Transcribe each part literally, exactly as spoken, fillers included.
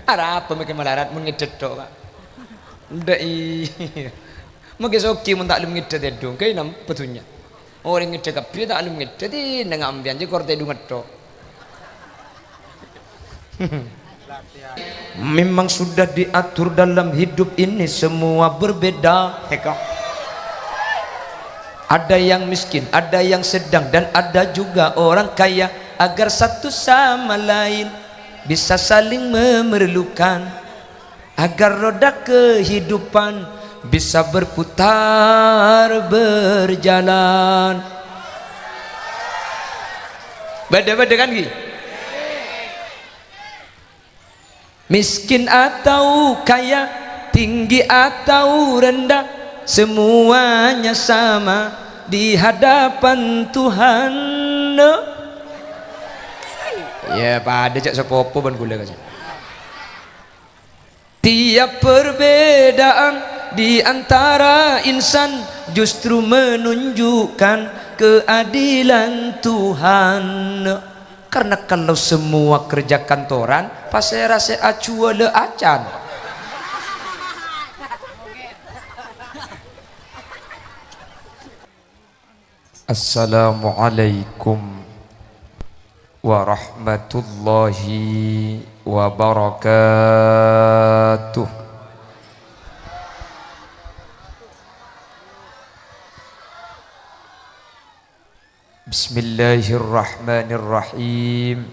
Arapa mèkkè malarat mon ngèdhâ' tho', Ka'? Endâ' iyâ. Mangkè soghi mon ta' lem ngèdhâ' tèdung, kaènam bâdunnya. Orèng ngèdhâ' kabbhi ta' lem ngèdhâ', dinèng ambiyân jhâ' kor tèdung tho'. Memang sudah diatur dalam hidup ini semua berbeda. Eka. Ada yang miskin, ada yang sedang, dan ada juga orang kaya, agar satu sama lain bisa saling memerlukan, agar roda kehidupan bisa berputar berjalan. Bâdâ-bâdâ kan, ghi? Miskin atau kaya, tinggi atau rendah, semuanya sama di hadapan Tuhan. Iyâ, padâ cè' sapopo bân kaulâ, Ka'. Tiap perbedaan di antara insan justru menunjukkan keadilan Tuhan. Karena kalau semua kerja kantoran, pasèra sè ajhuwâlâ acan? Assalamualaikum warahmatullahi wabarakatuh. Bismillahirrahmanirrahim.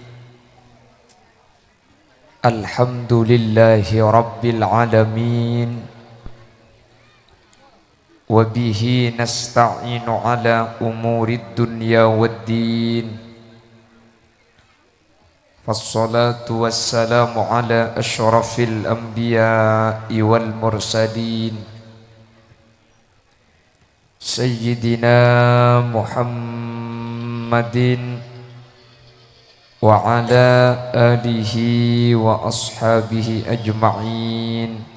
Alhamdulillahi rabbil alamin. Wa bihi nasta'inu ala umurid dunya wad din. Wassalatu wassalamu ala asyrafil anbiya'i wal mursalin, Sayyidina Muhammadin wa ala alihi wa ashabihi ajma'in.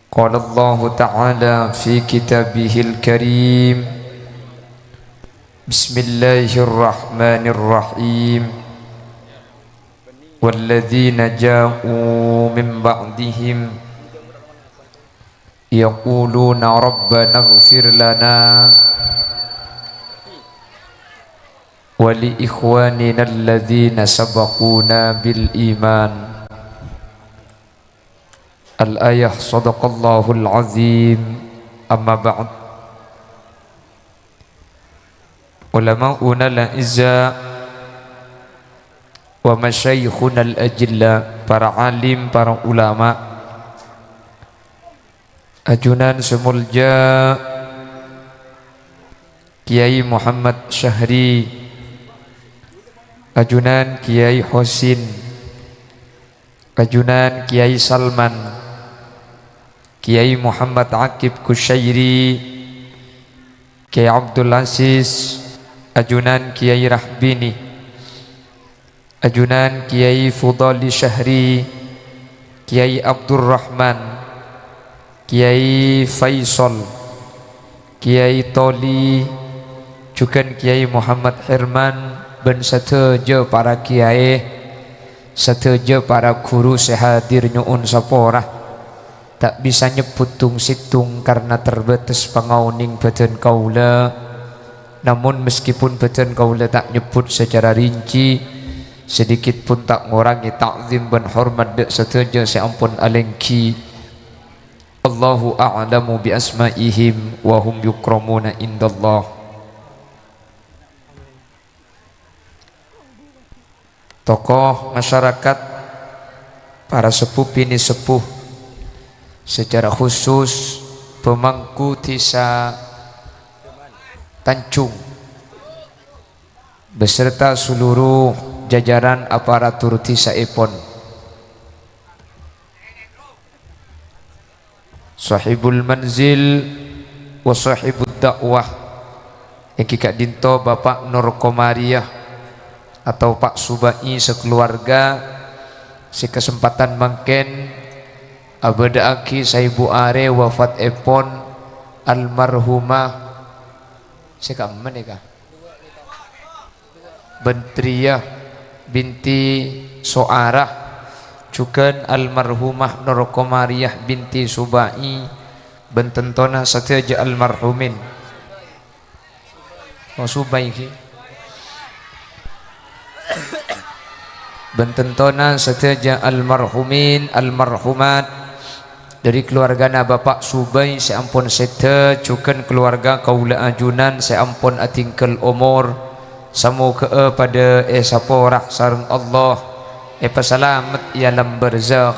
Qala Allahu ta'ala fi kitabihil karim, Bismillahirrahmanirrahim. Walladzina ja'u min ba'dihim yaquluna rabbana ighfir lana wa li ikhwanina alladzina sabaquna bil iman. Al-ayah, sadaqallahul azim. Amma ba'd. Ulama'unal a'izza wa masyayikhunal ajilla, para alim, para ulama, ajunan sè molja Kiai Muhammad Syahri, ajunan Kiai Hosin, ajunan Kiai Salman, Kiai Muhammad Aqib Kusyairi, Kiai Abdul Aziz, ajunan Kiai Rahbini, ajunan Kiai Fudali Syahri, Kiai Abdurrahman, Kiai Faisal, Kiai Toli, jhughân Kiai Muhammad Herman, bân sadhâjâ para kiai, sadhâjâ para ghuru sè hadir nyo'on sapora. Ta' bisa nyebbhut tong-sèttong karna terbatas pangaonèng bhâdhân kaulâ. Namon, meskipun bhâdhân kaulâ ta' nyebbhut sacara rinci, sedikit pun ta' ngorangè ta'zim bân hormat dâ' sadhâjâ sè ampon alèngghi. Allahu a'lamu bi asma'ihim wa hum yukramuna indallah. Tokoh masyarakat, para seppo binè' seppo, secara khusus pemangku Dhisa Tanjung beserta seluruh jajaran aparatur dhisaèpon. Sahibul manzil wa sahibud da'wah, èngghi ka'dinto Bapak Nur Komariah atau Pak Suba'i sakaluwarga, sè kasempatan mangkèn abâdâ'aghi saèbu arè wafatèpon almarhumah sè ka'emma nèka. Badriyah binti So'arah, Jughân almarhumah Nur Qomariyah binti Subai, bân tantona sadhâjâ almarhumin. Oh, Subai, ghi. Bân tantona sadhâjâ almarhumin, almarhumat, dhâri kaluwargana Bapa' Subai sè ampon sèdhâ, jughân kaluwarga kaulâ ajunan sè ampon adhingghâl omor. Samoghâ'â padhâ èsapora sareng Allah, èpasalamet è alam barzakh,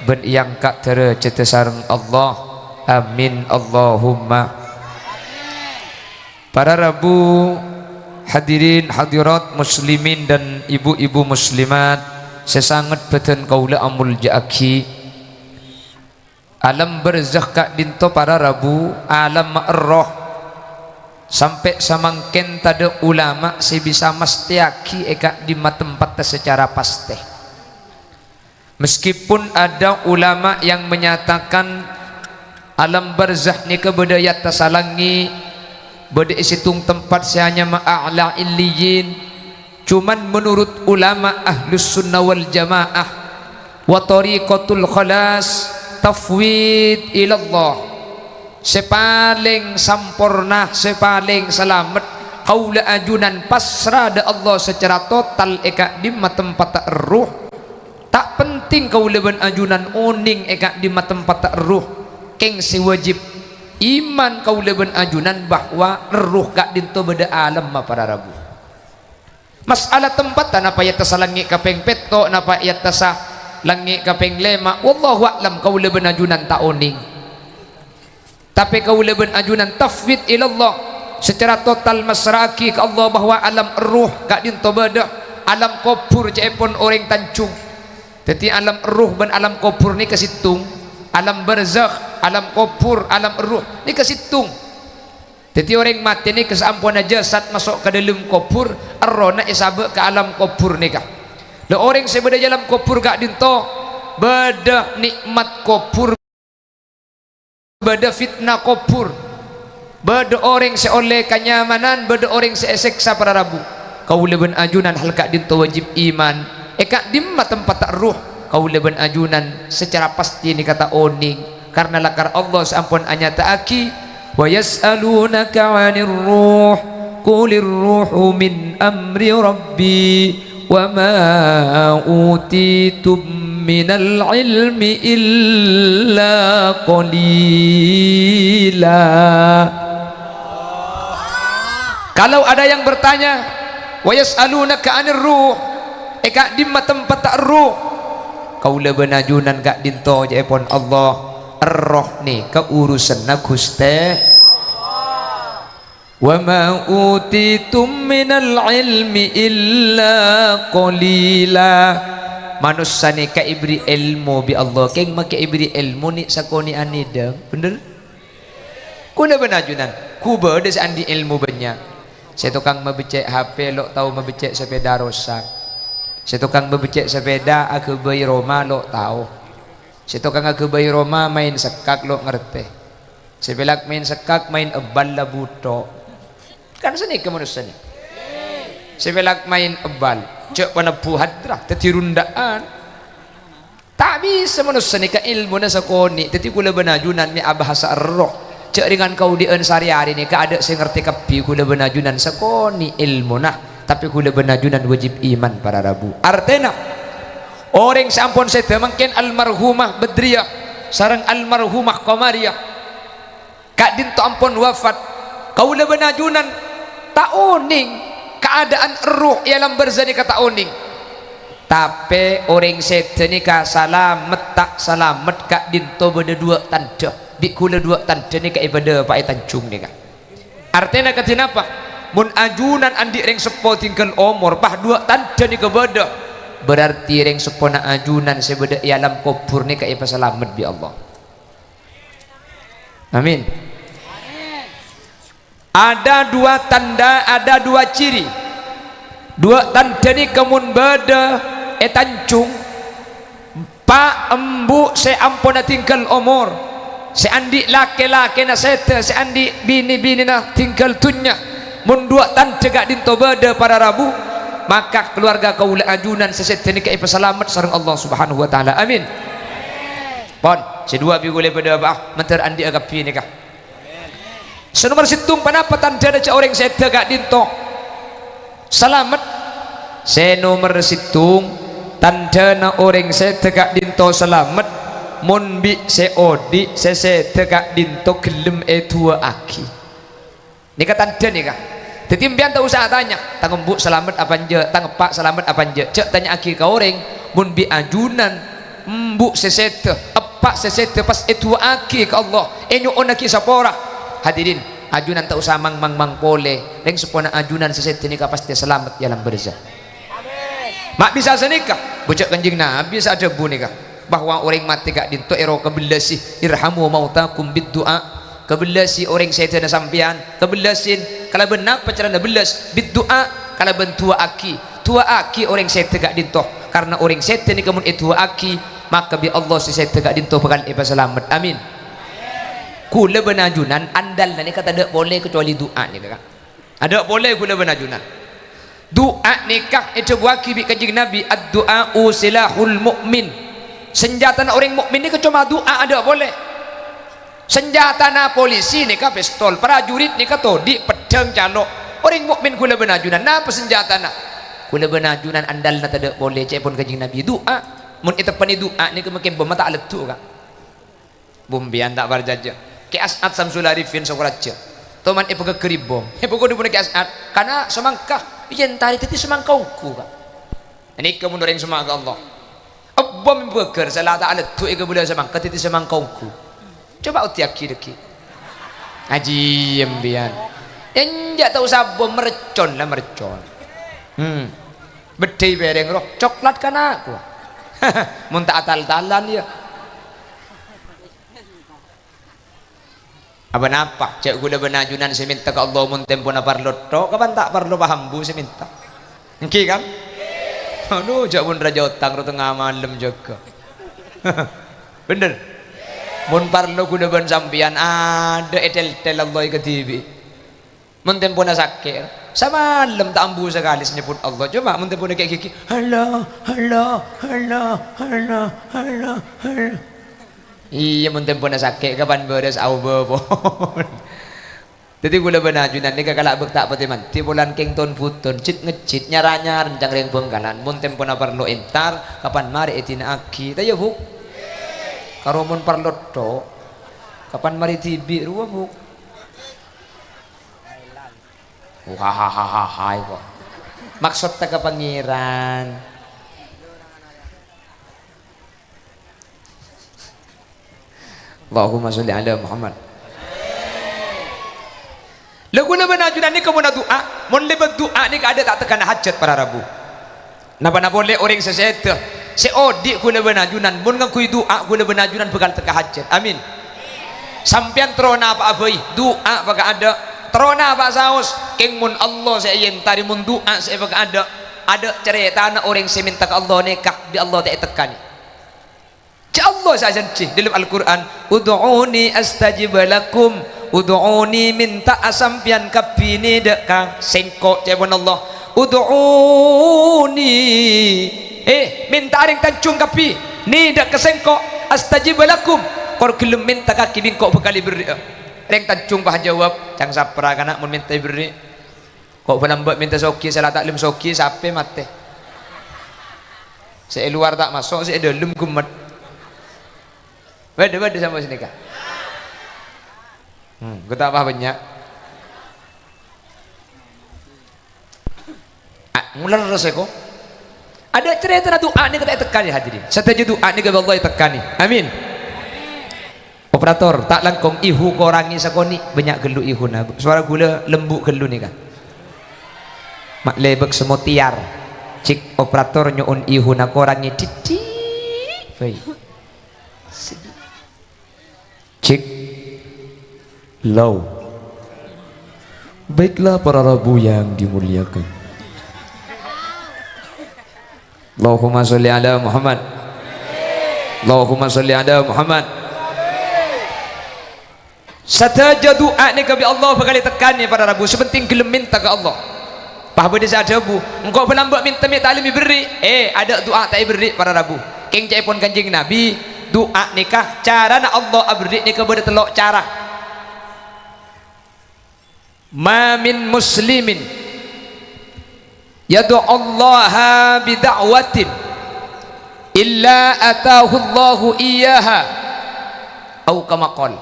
bân èangka' dârâjhâddhâ sareng Allah. Amin, Allahumma. Para rabu, hadirin hadirat muslimin dan ibu-ibu muslimat sè sanget bâdhân kaulâ amolja'aghi. Alam barzakh ka'dinto para rabu, alam erroh. Sampè' samangkèn tadâ' ulama sè bisa mastèyaghi è ka'dimma tempatta sacara pastè. Meskipun ada ulama yang menyatakan alam barzakh nèka bâdâ è attassa langngè', bâdâ è sèttong tempat sè anyama A'la Illiyin, cuman menurut ulama Ahlus Sunnah wal Jamaah, wa thariqatul khalas tafwid ilallah. Sè palèng samporna, sè palèng salamet, kaulâ ajunan pasra dâ' Allah sacara total è ka'dimma tempatta erruh. Ta' penting kaulâ bân ajunan onèng è ka'dimma tempatta erruh. Kèng sè wajib iman kaulâ bân ajunan bahwa erruh ka'dinto bâdâ alemma para rabu. Mas'ala tempatta napa è attassa langngè' kapèng pètto', napa è attassa langngè' kapèng lèma', wallahu a'lam, kaulâ bân ajunan ta' onèng. Tapè kaulâ bân ajunan tafwid ilallah, sacara total massra'aghi ka Allah bahwa alam erruh ka'dinto bâdâ, alam kobhur ca'èpon orèng Tanjung. Dhâddhi alam erruh bân alam kobhur nèka sèttong, alam barzakh, alam kobhur, alam erruh nèka sèttong. Dhâddhi orèng matè nèka saamponna jasad maso' ka dâlem kobhur, errohna èsabâ' ka alam kobhur nèka. La orèng sè bâdâ è alam kobhur ka'dinto bâdâ nè'mat kobhur, bâdâ fitna kobhur, bâdâ orèng sè ollè kanyamanan, bâdâ orèng sè èsèksa para rabu. Kaulâ bân ajunan hal ka'dinto wajib iman. È ka'dimma tempatta erruh, kaulâ bân ajunan sacara pastè nèka ta' onèng, karna lakar Allah saampon anyata'aghi, "Wa yas'alunaka 'anir ruh, qulir ruhu min amri rabbi, wa ma utitum minal ilmi illa qalila." Kalau ada yang bertanya, "Wa yas'alunaka 'anir ruh," è ka'dimma tempatta erruh? Kaulâ bân ajunan ka'dinto ca'èpon Allah, erroh nèka urusanna Ghustè. "Wa ma utitum minal ilmi illa qalila." Manossa nèka èbherri' èlmo bi' Allah, kèng makè èbherri' èlmo nè' sakonè'an nèdhâng, bhender? Kaulâ bân ajunan, ghu bâdâ sè andi' èlmo bânnya'. Sè tokang mabeccè' H P lo' tao mabeccè' sapèda rosak. Sè tokang mabeccè' sapèda aghâbây roma lo' tao. Sè tokang aghâbây roma maèn sekkak lo' ngartè. Sè pèlak maèn sekkak maèn ebbal la bhuto'. Kan sanèka manossa nè. Sè pèlak maèn ebbal, jhâ' panebbu hadra, dhâddhi rundhâ'ân. Ta' bisa manossa nèka èlmona sakonè', dhâddhi kaulâ bân ajunan mè' abhâsa erroh. Jhâ' rèng-orèng kaodi'ân sarè-arè nèka adâ' sè ngartè kabbhi kaulâ bân ajunan sakonè' èlmona, tapè kaulâ bân ajunan wajib iman para rabu. Artèna, orèng sè ampon sèdhâ mangkèn almarhumah Badriyah sareng almarhumah Qomariyah. Ka'dinto ampon wafat. Kaulâ bân ajunan ta' onèng kaadâ'ân erroh è alam barzakh nèka ta' onèng. Tapè orèng sèdhâ nèka salamet ta' salamet ka'dinto bâdâ duwâ' tandhâ. Bi' kaulâ duwâ' tandhâ nèka èpadâpa'a è Tanjung nèka. Artèna kadhi napa? Mon ajunan andi' rèng seppo tinggal omor, pas duwâ' tandhâ nèka bâdâ, berarti rèng seppona ajunan sè bâdâ è alam kobhur nèka èpasalamet bi' Allah. Amin. Ada dua tanda, ada dua ciri. Duwâ' tandhâ nèka mon bâdâ è Tanjung, pa' embu' sè ampon atinggal omor, sè andi' lakè-lakèna sèdhâ, sè andi' binè-binèna tinggal dhunnya, mon duwâ' tandhâ ka'dinto bâdâ para rabu, Maka kalowarga kaulâ ajunan sè sèdhâ nèka èpasalamet sareng Allah Subhanahu wa Ta'ala. Amin. Pon, sè duwâ' bi' kaulâ padâ bâ'â, mandhâr andi'â kabbhi nèka. Sè nomer sèttong, ponapa tandhâna jhâ' orèng sèdhâ ka'dinto salamet? Sè nomer sèttong, tandhâna orèng sèdhâ ka'dinto salamet, mon bi' sè odi' sè sèdhâ ka'dinto ghellem èdu'aaghi. Nèka tandhâ nèka. Dhâddhi, empèyan ta' osa atanya, "Tang embu' salamet apa enjâ'? Tang eppa' salamet apa enjâ'?" Jhâ' tanya'aghi ka orèng, mon bi' ajunan embu' sè sèdhâ, eppa' sè sèdhâ pas èdu'aaghi ka Allah, ènyo'onnaghi sapora. Hadirin, ajunan ta' osa mang-mang-mang polè. Rèng seppona ajunan sè sèdhâ nèka pastè salamet è alam barzakh. Ma' bisa sanèka, bâjâ' Kanjeng Nabi sè adhâbu nèka, bahwa orèng matè ka'dinto èro kabellasi, "Irhamu mautakum bid du'a." Kabellasi orèng sèdhâna sampèyan, kabellasi kalabân napa carana bellas? Bid du'a, kalabân du'aaghi. Du'aaghi orèng sèdhâ ka'dinto, karna orèng sèdhâ nèka mon èdu'aaghi, maka bi' Allah sè sèdhâ ka'dinto bhâkal èpasalamet. Amin. Kaulâ bân ajunan andalna nèka tadâ' polè kacobâli du'a nèka, Ka'. Adâ' polè kaulâ bân ajunan. Du'a nèka èdhâbuwâghi bi' Kanjeng Nabi, "Ad-du'a'u silahul mu'min." Sanjâtana orèng mukmin nèka coma du'a, adâ' polè. Sanjâtana polisi nèka pistol, prajurit nèka todi', peddhâng, calo'. Orèng mukmin kaulâ bân ajunan, napa sanjâtana? Kaulâ bân ajunan andalna tadâ' polè, ca'èpon Kanjeng Nabi, du'a. Mon èteppa'è du'a nèka makè bâmma ta' aleddhu', Ka'. Bumbiyân ta' parcajâ. Kè As'ad Samsul Arifin Sokoraja. Toman èpagâggâri bom. Èpakon dhâbuna Kè As'ad, "Kana' samangka, iyâ èntarè dhâddhi samangka ongghu, Ka'." Nèka mon orèng sèma' ka Allah. Bom èpagâggâr, sè la ta' aleddhu' èkabâlâ samangka dhâddhi samangka ongghu. Coba odiyâghi dhâggi'. Ajiyâ empèyan. Enjâ' ta' osa bom, mercon la mercon. Hmm. Beddhâi pèrèng, roh, coklat kana', kowa. Mon ta' atal-talan, yâ. Apa napa? Jhâ' kaulâ bân ajunan sè mènta ka Allah mon tempona parlo tho', kapan ta' parlo paham bu sè mènta. Èngghi, kan? Adu, jhâ' pon rajâ otang ro tengnga malem jâgâ. Bhender. Mon parlo kaulâ bân sampèyan, adâ' ètèl-tèl Allah èkadhibi'. Mon tempona sakè', samalem ta' ambu sakalè sè nyebbhut Allah. Coba mon tempona kè' gighi, "Allah, Allah, Allah, Allah, Allah, Allah." Iyâ, mon tempona sakè', kapan bârâs aobâ pon. Dhâddhi, kaulâ bân ajunan nèka kala' bâkta' patè mandhi, polana kèng ton-bhuton, jit-ngejjit, nyar-anyar, ca'na rèng Bhângkalan. Mon tempona parlo entar, kapan marè èdina'aghi. Ta' iyâ, Bu'? Karo mon parlo tho', kapan marè dhibi' rowa, Bu'? Hahaha, kok. Maksodda ka Pangèran. Allahumma sholli ala Muhammad. Lha, kaulâ bân ajunan nèka mon adu'a, mon lèbât du'a nèka adâ' ta' tekkana hajhât para rabu. Napa-napa polè orèng sè sèdhâ, sè odi' kaulâ bân ajunan, mon ngangghuy du'a kaulâ bân ajunan bhâkal tekka hajhât. Amin. Sampèyan terro napa'a bhâi, du'a bhâkal adâ'. Terro napa'a saos, kèng mon Allah sè èentarè, mon du'a sè bhâkal adâ'. Adâ' carètana orèng sè mènta ka Allah nèka, bi' Allah ta' ètekkanè. Jhâ' Allah sè ajhânjhi dâlem Al-Qur'an, "Ud'uni astajib lakum." "Ud'uni," mènta'a sampèyan kabbhi nèdhâ' ka Sèngko', ca'èpon Allah. "Ud'uni," eh, mènta'a rèng Tanjung kabbhi nèdhâ' ka Sèngko', "astajib lakum." Kor ghellem mènta kakè bi' Engko' bhâkal èberri'â. Rèng Tanjung pas ajâwâb, "Ca'na sapra kana' mon mènta èberri'?" Ko' bâlâmbâ' mènta soghi, sè la ta' lem soghi, sapè matè. Sè è lowar ta' maso', sè è dâlem ghemmet. Bâdâ, bâdâ sampè' sanèka. Hmm, ghu ta' apa bânnya'. Ah, nguler terros, ko'. Adâ' carètana du'a nèka ta' ètekkanè, hadirin. Sadhâjâ du'a nèka bi' Allah ètekkanè. Amin. Operator, ta' langkong ihu korangè sakonè', bânnya' ghâllu ihuna. Sowara ghulâ lembu' ghâllu nèka. Ma' lèbâk semmo tèyar. Cèk, operator nyo'on ihuna korangè dhidhi'. Baik. Cèk. Low. Baiklah para rabu yang dimuliakan. Allahumma sholli ala Muhammad. Allahumma sholli ala Muhammad. Sadhâjâ du'a nèka bi' Allah bhâkal ètekkanè para rabu, sè pentèng ghellem mènta ka Allah. Pas bâdâ sè adhâbu, "Engko' bâlâmbâ' mènta mè' ta' lem èberri'." Eh, adâ' du'a ta' èberri' para rabu. Kèng ca'èpon Kanjeng Nabi, du'a nèka carana Allah aberri' nèka bâdâ tello' cara. "Ma min muslimin yad'ullaha bida'watin illa atahullahu iyyaha," au kama qol.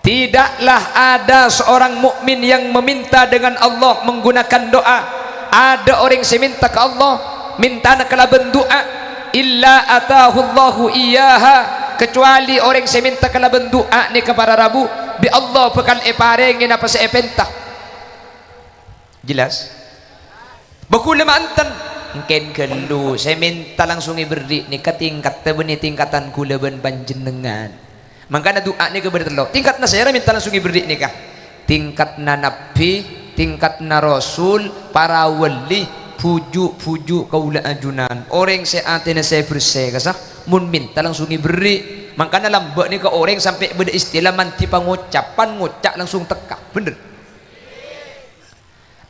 Tidaklah ada seorang mukmin yang meminta dengan Allah menggunakan doa. Ada orang sè mènta ka Allah, mèntana kalabân du'a, "illa atahullahu iyyaha," kecuali orang sè mènta kalabân du'a nèka para rabu, bi' Allah bhâkal èparèngè napa sè èpènta. Jelas? Bâ kaulâ manten. Engkèn ghâllu, sè mènta langsung èberri' nèka tingkatta bânnè tingkatan kaulâ bân panjhennengngan. Mangkana du'a nèka bâdâ tello'. Tingkatna sèra mènta langsung èberri' nèka? Tingkatna nabbhi, tingkatna rasul, para wali, bhuju'-bhuju' kaulâ ajunan. Orèng sè atèna sè bersè, kassa', mon mènta langsung èberri'. Mangkana lambâ' nèka orèng sampè' bâdâ istilah mandhi pangocap, pan ngoca' langsung tekka. Bhender?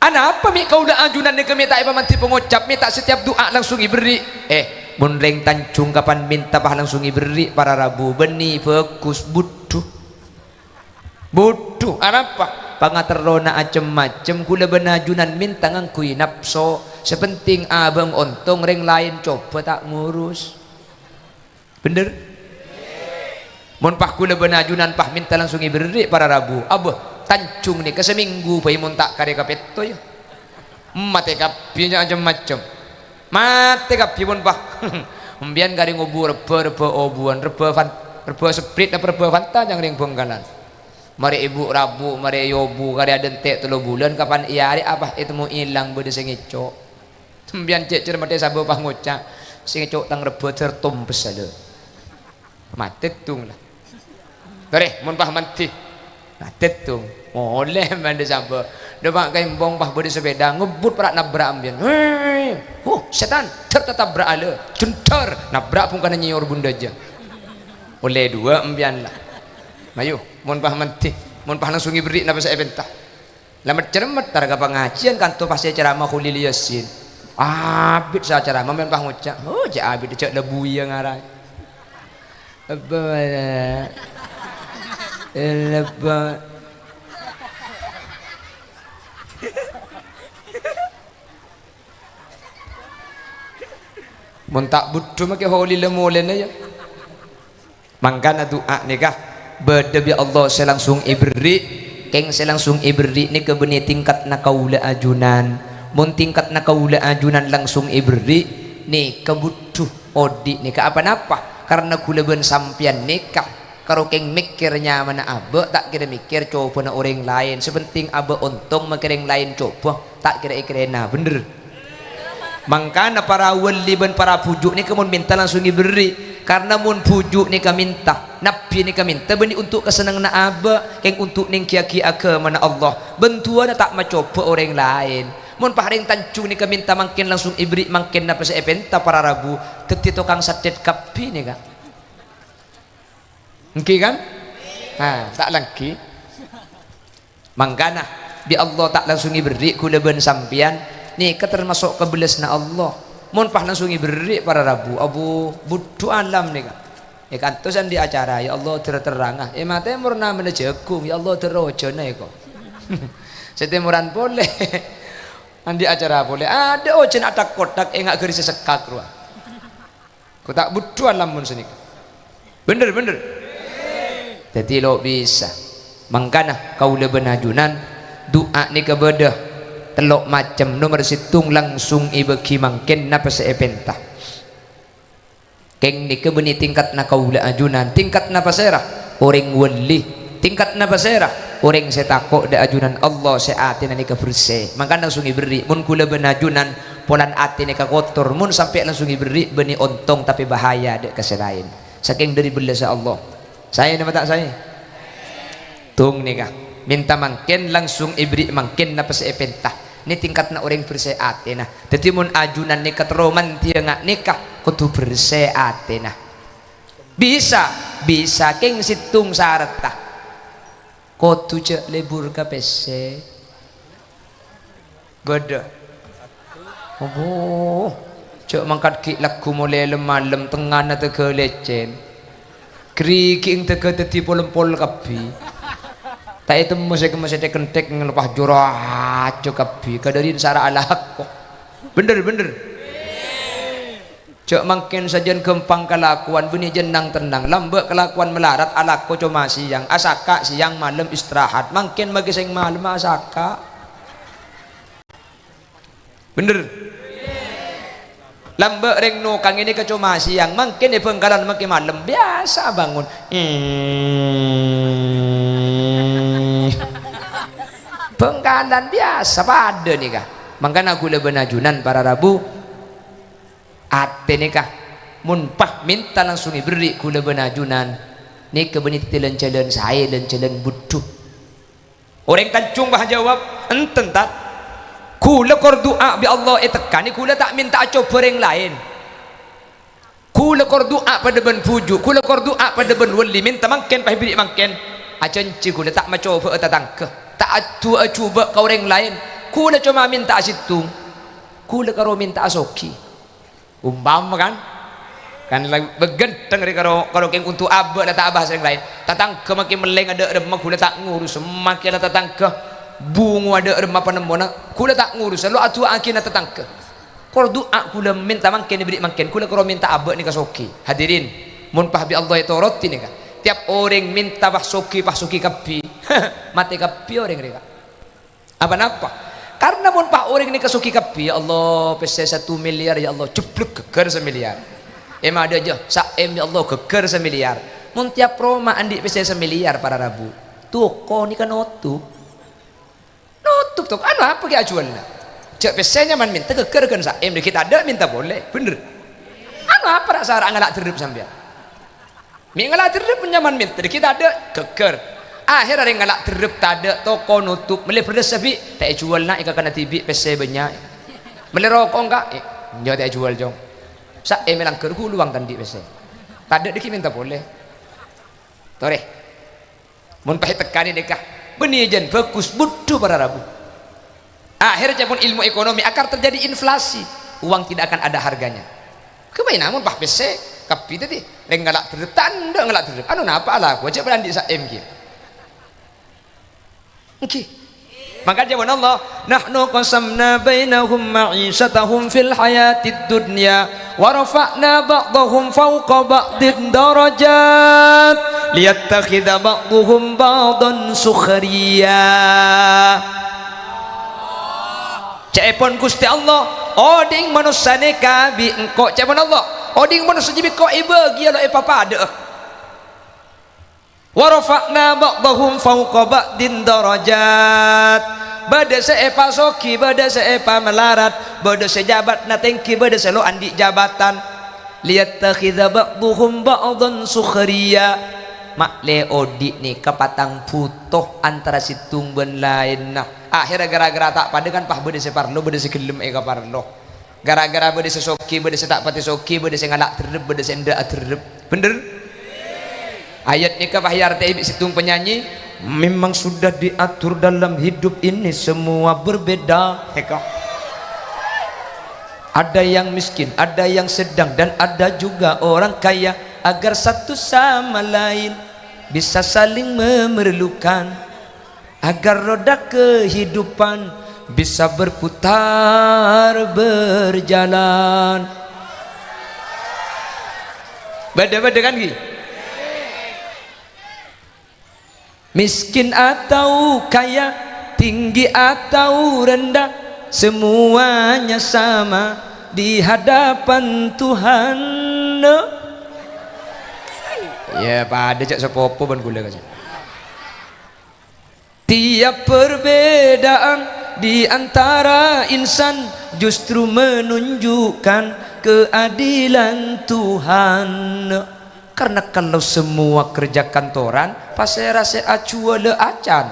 Anapa mè' kaulâ ajunan nèka mè' ta' èpamandhi pangocap, mè' ta' setiap du'a langsung èberri'? Eh, mon rèng Tanjung kapan mènta pas langsung èberri', para rabu, bânnè bhâghus, budhu. Budhu, anapa? Pangaterrona cem-macem, kaulâ bân ajunan mènta ngangghuy napso. Sè penting abâng ontong, rèng laèn coba ta' ngurus. Bhender? Mon pas kaulâ bân ajunan pas mènta langsung èberri' para rabu. Abâ, Tanjung nèka samènggu bhâi mon ta' karè kapètto, yâ. Matè kabbhi nya cem-macem. Matè kabbhi mon pas. Empèyan karè ngobu rebbhâ, rebbhâ obuwân, rebbhâ fan-, rebbhâ Sprite apa rebbhâ Fanta nyang rèng Bhângkalan. Marè èbu' rabu, marè èyobu, karè adhânte' tello bulân, kapan èarè' pas ètemmo èlang bâdâ sè ngèco'. Sampèyan cè' cermettè sabâ pas ngoca', "Sè ngèco' tang rebbhâ dâr tompes alè." Matè tong la. Torè, mon pas mandhi. Matè tong. Molè mandhi sabâ. Dâpa' ka èmpong pas bâdâ sepèda, ngebbut para' nabrak sampèyan. "Hei, huh, sètan, dâr tatabrak alè." Jendhâr, nabrak bhungkana nyèyor bundâjâ. Ollè duwâ' sampèyan la. Mayu, mon pas mandhi, mon pas langsung èberri' napa sè èpènta. La met-cermet, tar ka pangajiyân kanto pas sè ceramah Kholil Yasin. Abit sè acaramah mèn pas ngoca', "Oh, jâ' abit, jâ' la buya ngara." Apa mana? Lepa. Mon ta' budhu makè Kholil molèna, yâ. Mangkana du'a nèka bâdâ bi' Allah sè langsung èberri', kèng sè langsung èberri' nèka bânnè tingkatna kaulâ ajunan. Mon tingkatna kaulâ ajunan langsung èberri', nèka budhu odi' nèka apa-napa, karna kaulâ bân sampèyan nèka karo kèng mèkkèr nyamana abâ', ta' kèra mèkkèr cobâna orèng laèn. Sè penting abâ' ontong, makè rèng laèn cobâ, ta' kèra èkèrèna, bhender? Mangkana para wali bân para bhuju' nèka mon mènta langsung èberri'. Karna mon bhuju' nèka mènta, nabbhi nèka mènta bânnè onto' kasennengnganna abâ', kèng onto' nèngghiyâghi aghâmana Allah. Bân du'ana ta' macobâ orèng laèn. Mon pas rèng Tanjung nèka mènta mangkèn langsung èberri' mangkèn napa sè èpènta para rabu, dhâddhi tokang sathèt kabbhi nèka. Èngghi, kan? Nah, ta' langgi. Mangkana, bi' Allah ta' langsung èberri' kaulâ bân sampèyan, nèka tamaso' kabellasna Allah. Mon pas langsung èberri' para rabu, abu, budhu alam nèka. È kanto sè andi' acara, ya Allah, dâr terranga. È matè morna mènè jhâghung, ya Allah, dâr ojhâna èko. Sè tèmoran polè. Andi' acara polè. Adâ' ojhân atak-kotak, enga' ghâris sè sekkak rowa. Ko' ta' budhu alam mon sanèka. Bhender, bhender. Dhâddhi lo' bisa. Mangkana kaulâ bân ajunan, du'a nèka bâdâ tello' macem. Nomer sèttong langsung èbâghi mangkèn napa sè èpènta. Kèng nèka bânnè tingkatna kaulâ ajunan. Tingkatna pasèra? Orèng wali. Tingkatna pasèra? Orèng sè tako' dâ' ajunan Allah sè atèna nèka bersè. Mangkana langsung èberri'. Mon kaulâ bân ajunan, polana atè nèka kotor. Mon sampè' langsung èberri', bânnè ontong tapè bahaya dâ' ka sè laèn. Sakèng dâri bellâssa Allah. Saè napa ta' saè? Tong nèka. Mènta mangkèn, langsung èberri' mangkèn napa sè èpènta. Nè tingkatna orèng bersè atèna. Dhâddhi mon ajunan nèka terro mandhiyâ nga' nèka, kodhu bersè atèna. Bisa, bisa, kèng sèttong saretta. Kodhu jhâ' lebur ka pèssè. Bâdâ. Abbhu, jhâ' mangkat ghi' lagghu molè lem-malem, tengngana tèghâ lècèn. Ghârighi'eng tèghâ dhâddhi pol-empol kabbhi. Ta' ètemmo sè kemma sè thèk-enthèk, ngalepas jhurâ ajâ kabbhi, kadhârin sara alako. Bhender, bhender. Jhâ' mangkèn sajân ghâmpang kalakowan, bânnè jhân nang-tennang. Lambâ' kalakowan malarat, alako coma sèyang, asaka' sèyang, malem istirahat. Mangkèn maghi sèng malem asaka'. Bhender. Lambâ' rèng nokang nèka coma sèyang, mangkèn è Bhângkalan maghi malem, biyasa bângon. Hmm. Bhângkalan biyasa padâ nèka. Mangkana ghulâ bân ajunan para rabu, atè nèka mon pas mènta langsung èberri' ghulâ bân ajunan, nèka bânnè dhâddhi lan-jhâlân saè, lan-jhâlân budhu. Orèng Tanjung pas ajâwâb, "Enten, Tat. Ghulâ kor du'a bi' Allah ètekkanè, ghulâ ta' mènta'a cobhâ rèng laèn. Ghulâ kor du'a padâ bân bhuju', ghulâ kor du'a padâ bân wali, mènta mangkèn pas èberri' mangkèn. Ajhânjhi ghulâ ta' macobhâ'â tatangghâ, ta' adu'â jhubâ' ka orèng laèn. Ghulâ coma mènta'a sèttong. Ghulâ karo mènta'a soghi." Umpama, kan? Kan la-, bâghândhâng rè karo, karo kèng onto' abâ' la ta' abahas rèng laèn. Tatangghâ makè mellèng adâ' remma, ghulâ ta' ngurus. Makè la tatangghâ bhungo adâ' remma panemmona, ghulâ ta' ngurus. Lo adu'aaghina tatangghâ. Kor du'a ghulâ mènta mangkèn èberri' mangkèn, ghulâ karo mènta abâ' nèka soghi. Hadirin, mon pas bi' Allah ètorodi nèka. Tiap orèng mènta pas soghi, pas soghi kabbhi. Matè kabbhi orèng rè, Ka'. Apa napa? Karna mon pas orèng nèka soghi kabbhi, "Ya Allah, pèssè satu miliar, ya Allah," jheblek ghâgghâr samilyar. È madâ jâ, "Sa'em, ya Allah," ghâgghâr samilyar. Mon tiap roma andi' pèssè samilyar, para rabu, toko nèka notop. Notop toko, anu apa ghi' ajhuwâlna? Jâ' pèssè nyaman mènta ghâgghâr ghân sa'em, dhâggi' tadâ' mènta polè, bhender. Anu apa ra'-sara' ngala' derrep sampèyan? Mè' ngala' derrep nyaman mènta, dhâggi' tadâ', ghâgghâr. Ahèrra rèng ngala' derrep tadâ', toko notop, mellè bherrâs sabi', ta' èjhuwâl, Na', è kakana dhibi' pèssè bânnya'. Mellè roko' engka', eh, enjâ' ta' èjhuwâl, Cong. Sa'em è langghâr ghulâ wang ta' andi' pèssè. Tadâ' dhâggi' mènta polè. Torè. Mon pas ètekkanè nèka, bânnè jân bhâghus, budhu para rabu. Akhir ca'èpon ilmu ekonomi, akan terjadi inflasi. Uang tidak akan ada harganya. Ghâbây namong pas pèssè, kabbhi tadâ'. Rèng ngala' derrep, tadâ' ngala' derrep. Anu napa alako, jâ' padâ andi' sa'em kèya. Èngghi. Maka jâwâbhân Allah, "Nahnu qasamna bainahum ma'isyatahum fil hayatid dunya, wa rafa'na ba'dahum fawqa ba'din darajat, liyattakhidza ba'duhum ba'dan sukhriya." Ca'èpon Ghustè Allah, "Odi'na manossa nèka bi' engko'," ca'èpon Allah, "odi'na manossa jiyâ bi' engko' èbâgiyâ lo' èpapadâ'â." "Wa rafa'na ba'dahum fawqa ba'din darajat." Bâdâ sè èpasoghi, bâdâ sè èpamalarat, bâdâ sè jâbâtna tèngghi, bâdâ sè lo' andi' jabatan. "Liyattakhidza ba'duhum ba'dan sukhriya." Ma'lè odi' nèka patang bhuto antara sèttong bân laènna. Akhèrra ghârâ-ghârâ ta' padâ kan pas bâdâ sè parlo, bâdâ sè ghellem èkaparlo. Ghârâ-ghârâ bâdâ sè soghi, bâdâ sè ta' patè soghi, bâdâ sè ngala' derrep, bâdâ sè endâ' aderrep. Bhender? Ayat nèka pas èartè'è bi' sèttong penyanyi, "Memang sudah diatur dalam hidup ini semua berbeda." Nèka. Ada yang miskin, ada yang sedang, dan ada juga orang kaya. Agar satu sama lain bisa saling memerlukan. Agar roda kehidupan bisa berputar, berjalan. Bâdâ, bâdâ kan, ghi? Miskin atau kaya, tinggi atau rendah, semuanya sama di hadapan Tuhan. Ya, padâ ca'na sapopo bân ghulâ, kan. Tiap perbedaan di antara insan justru menunjukkan keadilan Tuhan. Karena kalau semua kerja kantoran, pasèra sè ajhuwâlâ acan?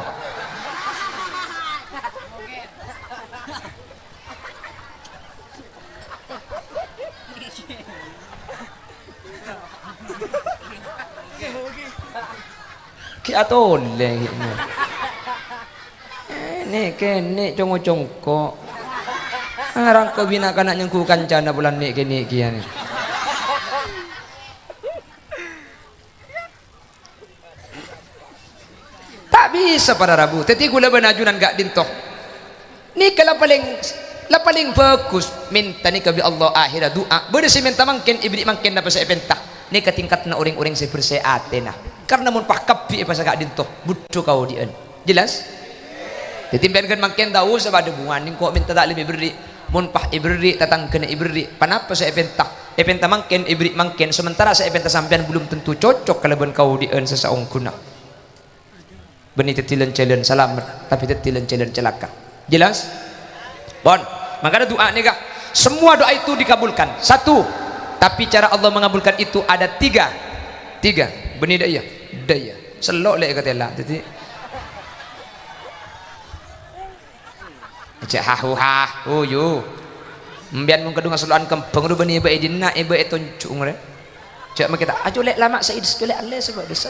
Ghi' atolè ghi' nè. Ènè' kènè' congko-congko. Arangko bina kana' nyengghu kancana polana nè'-kènè' kèya nè. Ta' bisa para rabu. Dhâddhi kaulâ bân ajunan ka'dinto. Nèka la palèng, la palèng bhâghus. Mènta nèka bi' Allah akhèrra du'a. Bâdâ sè mènta mangkèn, èbèrri' mangkèn napa sè èpènta. Nèka tingkaddhâ orèng-orèng sè bhersè atèna. Karna mon pas kabbhi èpasa ka'dinto, bhuddhu kaodi'ân. Jelas? Dhâddhi sampèyan ghân mangkèn ta' osa padâ bungana, engko' mènta ta' lem èbèrri'. Mon pas èbèrri', tatangghâna èbèrri'. Ponapa sè èpènta? Èpènta mangkèn, èbèrri' mangkèn. Sementara sè èpènta sampèyan belum tentu cocok kalabân kaodi'ân sè saongghuna. Bânnè dhâddhi lan-jhâlân salamet, tapè dhâddhi lan-jhâlân calaka. Jelas? Pon. Makana du'a nèka, semua doa itu dikabulkan. Satu. Tapi cara Allah mengabulkan itu ada tiga. Tiga. Bânnè dâ' iyâ? Dâ' iyâ. Sello' lè' katèla. Dhâddhi, cè' hahu hahu, yu. Sampèyan mon kadhung asello'an kembhâng, ru bânnè èbâ è dinna', èbâ è tonjhu' ngorè. Jhâ' makè ta', "Ajo lè' lama', Said, ajo lè' allè, sebâ' dosa."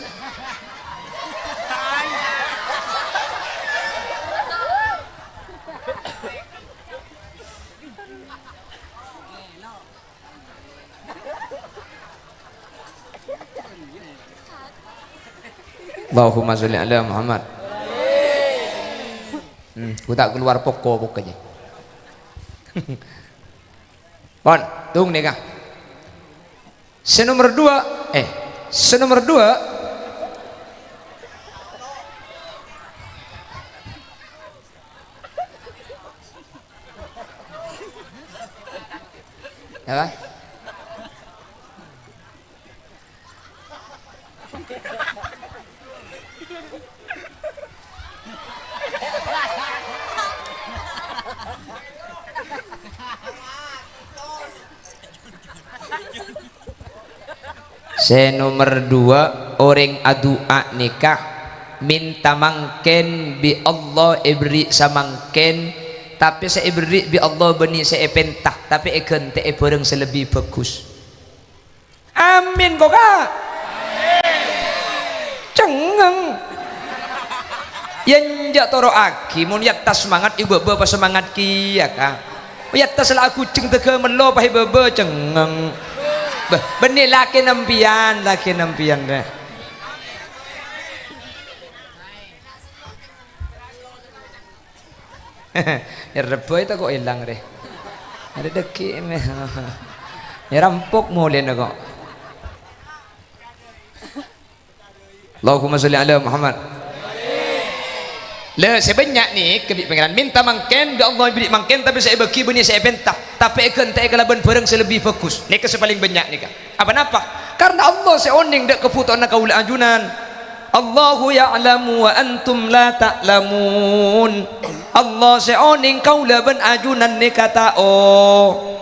Allahumma sholli ala Muhammad. Hmm, ghu ta' kalowar poko-poko jâ. Pon, tung nèka. Sè nomer dua, eh, sè nomer dua. Apa? Sè nomer dua, orèng adu'a nèka mènta mangkèn bi' Allah èbèrri' samangkèn, tapè sè èbèrri' bi' Allah bânnè sè èpènta, tapè èghântè'è bhârâng sè lebbi bhâghus. Amin, ko, Ka'? Cengngeng. Yâ, enjâ' toro'aghi, mon yâ ta' semangat, è bâbâ pas semangat kèya, Ka'. Yâ ta' sala ghujeng tèghâ mello, pas è bâbâ cengngeng. Bâh, bânnè lakèna sampèyan, lakèna sampèyan, rè. Yâ rebbhâ ta' ko' èlang, rè. Arè dhâggi' mè. Yâ rampok molèna ko'. Allahumma sholli ala Muhammad. La, sè bânnya' nèka bi' Pangèran. Mènta mangkèn, bi' Allah èbèrri' mangkèn, tapè sè èbâghi bânnè sè èpènta. Tapè èghântè'è kalabân bhârâng sè lebbi bhâghus. Nèka sè palèng bânnya' nèka. Apa napa? Karna Allah sè onèng dâ' kabhutowanna kaulâ ajunan. Allahu ya'lamu wa antum la ta'lamun. Allah sè onèng kaulâ bân ajunan nèka ta' o-,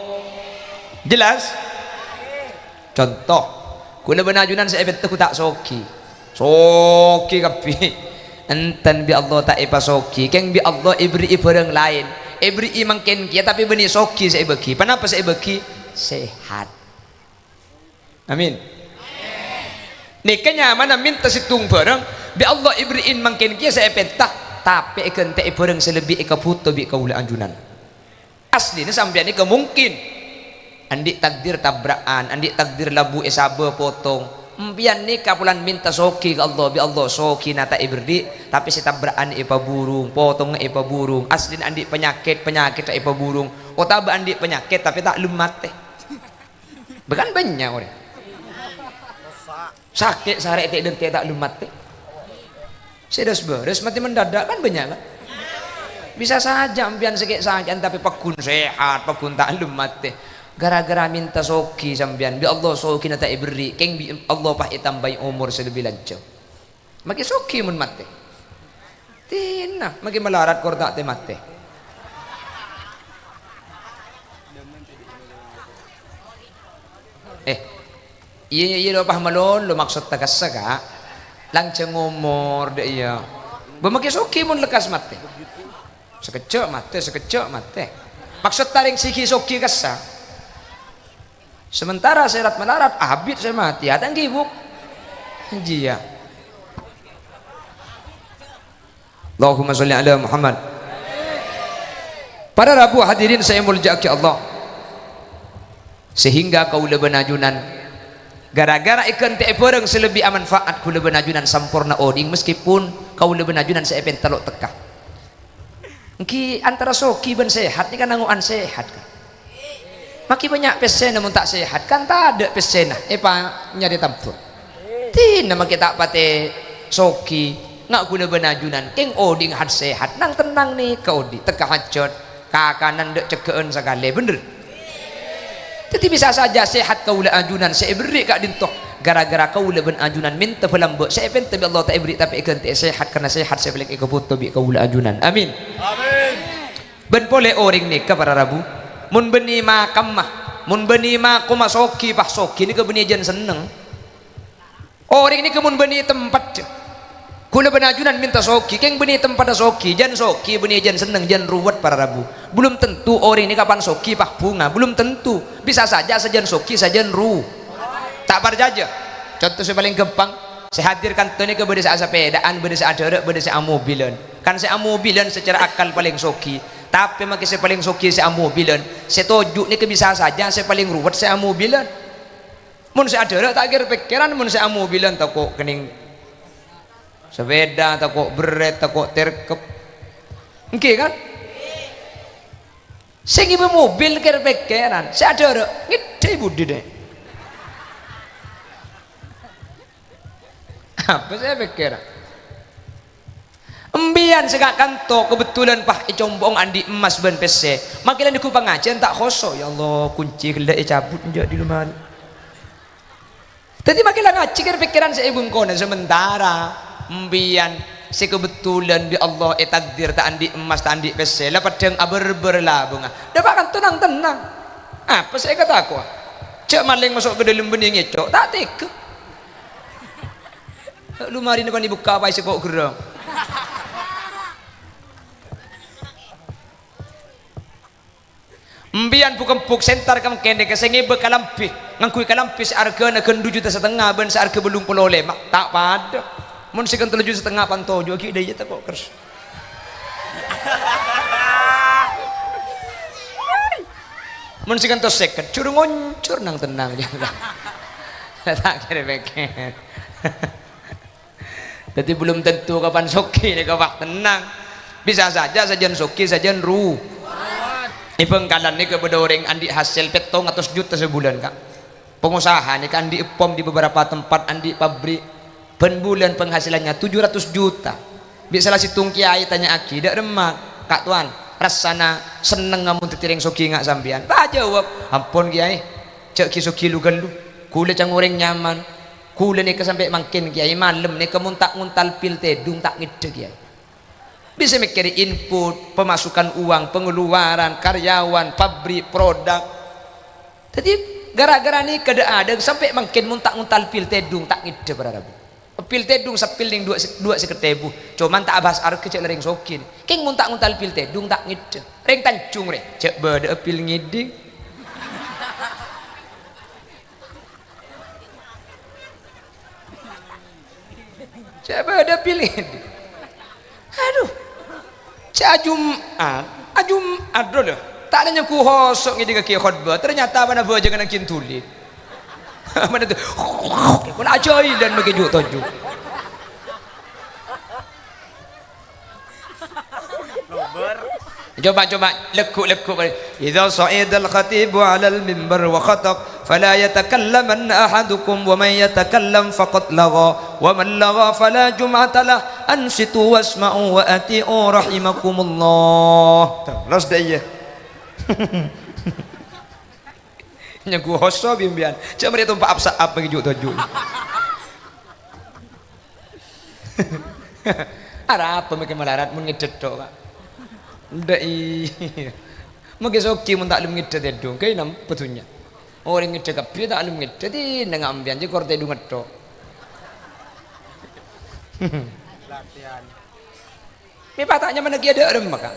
jelas? Conto, kaulâ bân ajunan sè èpènta ghu ta' soghi. Soghi kabbhi. Enten bi' Allah ta' èpasoghi, kèng bi' Allah èbèrri'i bhârâng laèn. Èbèrri'i mangkèn kèya, tapè bânnè soghi sè èbâghi. Ponapa sè èbâghi? Sehat. Amin. Nèka nyamana mènta sèttong bhârâng, bi' Allah èbèrri'in mangkèn kèya sè èpènta, tapè èghântè'è bhârâng sè lebbi èkabhuto bi' kaulâ ajunan. Aslina sampèyan nèka mungkin. Andi' takdir tabra'an, andi' takdir labu èsabâ potong. Empèyan nèka polana mènta soghi ka Allah, bi' Allah soghina ta' èbèrri', tapè sè tabra'an èpaburung, potongnga èpaburung. Aslina andi' panyakèt, panyakètta èpaburung. Otabâ andi' panyakèt, tapè ta' lem matè. Bahkan bânnya' orèng. Sakè' sarè' tè'-dântè' ta' lem matè. Sè dâs-bârâs matè mendadak kan bânnya', kan? Bisa saja empèyan sakè'-sakè'an tapè pagghun sehat, pagghun ta' lem matè. Gara-gara mènta soghi sampèyan, bi' Allah soghina ta' èbèrri', kèng bi' Allah pas ètambâi omor sè lebbi lanjhâng. Makè soghi mon matè. Dina, makè malarat kor ta' tè-matè. Eh, iyâ, iyâ, iyâ, lo pas malolo maksoddhâ kassa, Ka'. Lanjhâng omor, dâ' iyâ. Bâ makè soghi mon lekkas matè. Sakejjhâ' matè, sakejjhâ' matè. Maksoddhâ rèng sè ghi' soghi kassa. Sementara sè rat-malarat, abit sè matè, atang ghi' bu-, jiyâ. Allahumma sholli ala Muhammad. Para rabu hadirin sè èmoljâ'aghi Allah, sehingga kaulâ bân ajunan, gara-gara èghântè'è bhârâng sè lebbi amanfaat, kaulâ bân ajunan samporna odi', meskipun kaulâ bân ajunan sè èpènta lo' tekka. Èngghi antara soghi bân sehat nèka nango'an sehat, kan? Maghi bânnya' pèssèna mon ta' sehat, kan tadâ' pèssèna, èpa-, nyarè tambhâ. Dinah maghi ta' patè soghi, nga' kaulâ bân ajunan, kèng odi' hat-sehat, nang-tennang nèka odi', tekka hajhât, kakanan dâ' cegghâ'ân sakalè, bhender? Dhâddhi bisa saja sehat kaulâ ajunan sè èberri' ka'dinto, gara-gara kaulâ bân ajunan mènta bâlâmbâ' sè èpènta bi' Allah ta' èberri', tapè èghântè'è sehat, karna sehat sè palèng èkabhuto bi' kaulâ ajunan. Amin. Amin. Bân polè orèng nèka, para rabu, mon bânnè makamma, mon bânnè makomma soghi, pas soghi nèka bânnè jân senneng. Orèng nèka mon bânnè tempat, kaulâ bân ajunan mènta soghi, kèng bânnè tempatta soghi, jân soghi, bânnè jân senneng, jân ruwet, para rabu. Belum tentu orèng nèka pan soghi, pas bhunga, belum tentu. Bisa saja sajân soghi, sajân ru-, ta' parcajâ. Conto sè palèng ghâmpang, sè hadir kanto nèka bâdâ sè asapèdaan, bâdâ sè adhârâ', bâdâ sè amobilan. Kan sè amobilan secara akal palèng soghi, tapè maghi sè palèng soghi sè amobilan. Sè toju' nèka bisa saja sè palèng ruwet sè amobilan. Mon sè adhârâ' ta' kèr-pèkkèran, mon sè amobilan tako' kennèng sapèda, tako' berret, tako' terkep. Èngghi, kan? Sè ngibâ mobil kèr-pèkkèran, sè adhârâ' ngèddhâ budina. Apa sè èpèkkèr? Embiyan sè ka-, kanto kebetulan pas ècompo'ong andi' emmas bân pèssè. Makkèla nèko pangajiyân ta' khoso', "Ya Allah, kunci ghellâ' ècabut enjâ' di lemari." Dhâddhi makkèla ngajhi kèr-pèkkèran sè è bengkona, sementara embiyan sè kebetulan bi' Allah ètakdir ta' andi' emmas, ta' andi' pèssè, la peddhâng abârbâr labângnga. Dâpa' kanto nang-tennang. Apa sè èkatako'a? Jhâ' malèng maso' ka dâlem bânnè ngèco', ta' tegghâ. Lu marèna pan èbukka' paè sè ko' gherrâng. Embiyan bu-kembuk sè entar ka mangkèn nèka sè ngibâ kalambhi, ngangghuy kalambhi sè arghâna ghân du juta satengnga bân sè arghâ bâllung polo lèma', ta' padâ. Mon sè ghân tello juta satengnga pan toju' ghi' dâ' iyâ tako' kerso. Mon sè ghân to sèket, jhur ngoncor nang-tennang. Ta' kèr-pèkkèr. Dhâddhi, belum tentu kapan soghi nèka, Pak, tennang. Bisa saja sajân soghi, sajân ru-, è Bhângkalan nèka bâdâ orèng andi' hasèl pèttong atos juta sabulân, Ka'. Pangosaha nèka andi' pom di beberapa tempat, andi' pabrik. Bân bulân penghasilannya tujuh ratus juta. Bi' sala sèttong kèyaè tanya'aghi, "Dâ' remma, Ka' Towan, rassana sennengnga mon dhâddhi orèng soghi nga' sampèyan?" Pas ajâwâb, "Ampon, Kèyaè, jhâ' ghi' soghi lu-ghâllu. Kaulâ ca'na orèng nyaman." Kaulâ nèka sampè' mangkèn, Kèyaè, malem nèka mon ta' ngontal pil tèdung ta' ngèddhâ, Kèyaè. Bisa mèkkèrè input, pemasukan uang, pengeluaran, karyawan, pabrik, produk. Dhâddhi, gara-gara nèka dâ'-adâ' sampè' mangkèn mon ta' ngontal pil tèdung ta' ngèddhâ, para rabu. Pil tèdung sapil nèng duwâ' sè, duwâ' sèket èbu. Coma ta' abahas arghâ jhâ' la rèng soghi. Kèng mon ta' ngontal pil tèdung ta' ngèddhâ. Rèng Tanjung rè, jhâ' bâdâ'â pil ngèdhing. Jhâ' bâdâ pil ngèdhing. Adhu. Jhâ' Jum'at, a Jum'at, Bro, lho. Ta' nèngghu hoso' ngèdhingngaghi khotbah, ternyata bâ'na bhâjângan ghi' dhuli. Bâ'na tu, bâ'na ajâilan maghi ju'-toju'. Coba, coba, lagu, lagu. Idza sha'idal khatibu 'alal mimbar wa khatab, fala yatakallamanna ahadukum, wa man yatakallam faqad lagha, wa man lagha fala jum'ata lah. Ansitu wasma'u wa ati'u rahimakumullah. Terros dâ' iyâ. Nèngghu hoso' bi' empèyan. Jhâ' marè tompa' ap-sa'ap maghi ju'-toju'. Arapa maghi malarat mon ngèddhâ tho', Ka'? Dâ' iyâ. Maghi soghi mon ta' lem ngèddhâ tèdung, kaè nampa dhunnya. Orèng ngèddhâ kabbhi ta' lem ngèddhâ, dinah nga' empèyan jhâ' kor tèdung ngetto'. Mè' patanya mana kèya dâ' remma, Ka'?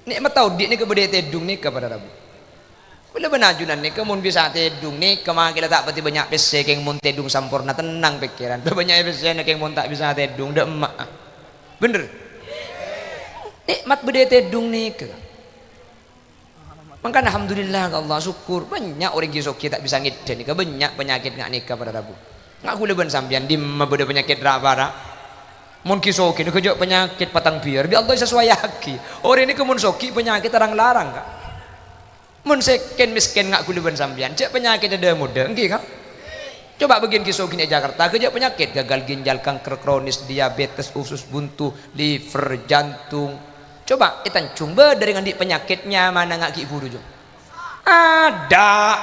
Nè'matta odi' nèka bâdâ è tèdung nèka, para rabu. Kaulâ bân ajunan nèka mon bisa tèdung nèka, makkèla ta' patè bânnya' pèssè, kèng mon tèdung samporna tennang pèkkèran. Bânnya' pèssèna kèng mon ta' bisa tèdung, dâ' emma'a. Bhender? Nè'mat bâdâ è tèdung nèka. Mangkana alhamdulillah ka Allah, sokkor. Bânnya' orèng ghi' soghi ta' bisa ngèdhâ nèka, bânnya' panyakèt nga' nèka para rabu. Nga' ghulâ bân sampèyan, dimma bâdâ panyakèt ra-para'? Mon ghi' soghi nèka jhâ' panyakèt patang biyar, bi' Allah èsasowayaghi. Orèng nèka mon soghi panyakèt arang-larang, Ka'. Mon sèken mèskèn nga' ghulâ bân sampèyan, jhâ' panyakèt adâ-modâ, èngghi, Ka'? Coba bâgiyân ghi' soghi è Jakarta, ghâ' jhâ' panyakèt gagal ginjal, kanker kronis, diabetes, usus buntu, liver, jantung. Coba è Tanjung, bâdâ rèng andi' panyakèt nyamana nga' ghi' buru, Jo? Adâ'.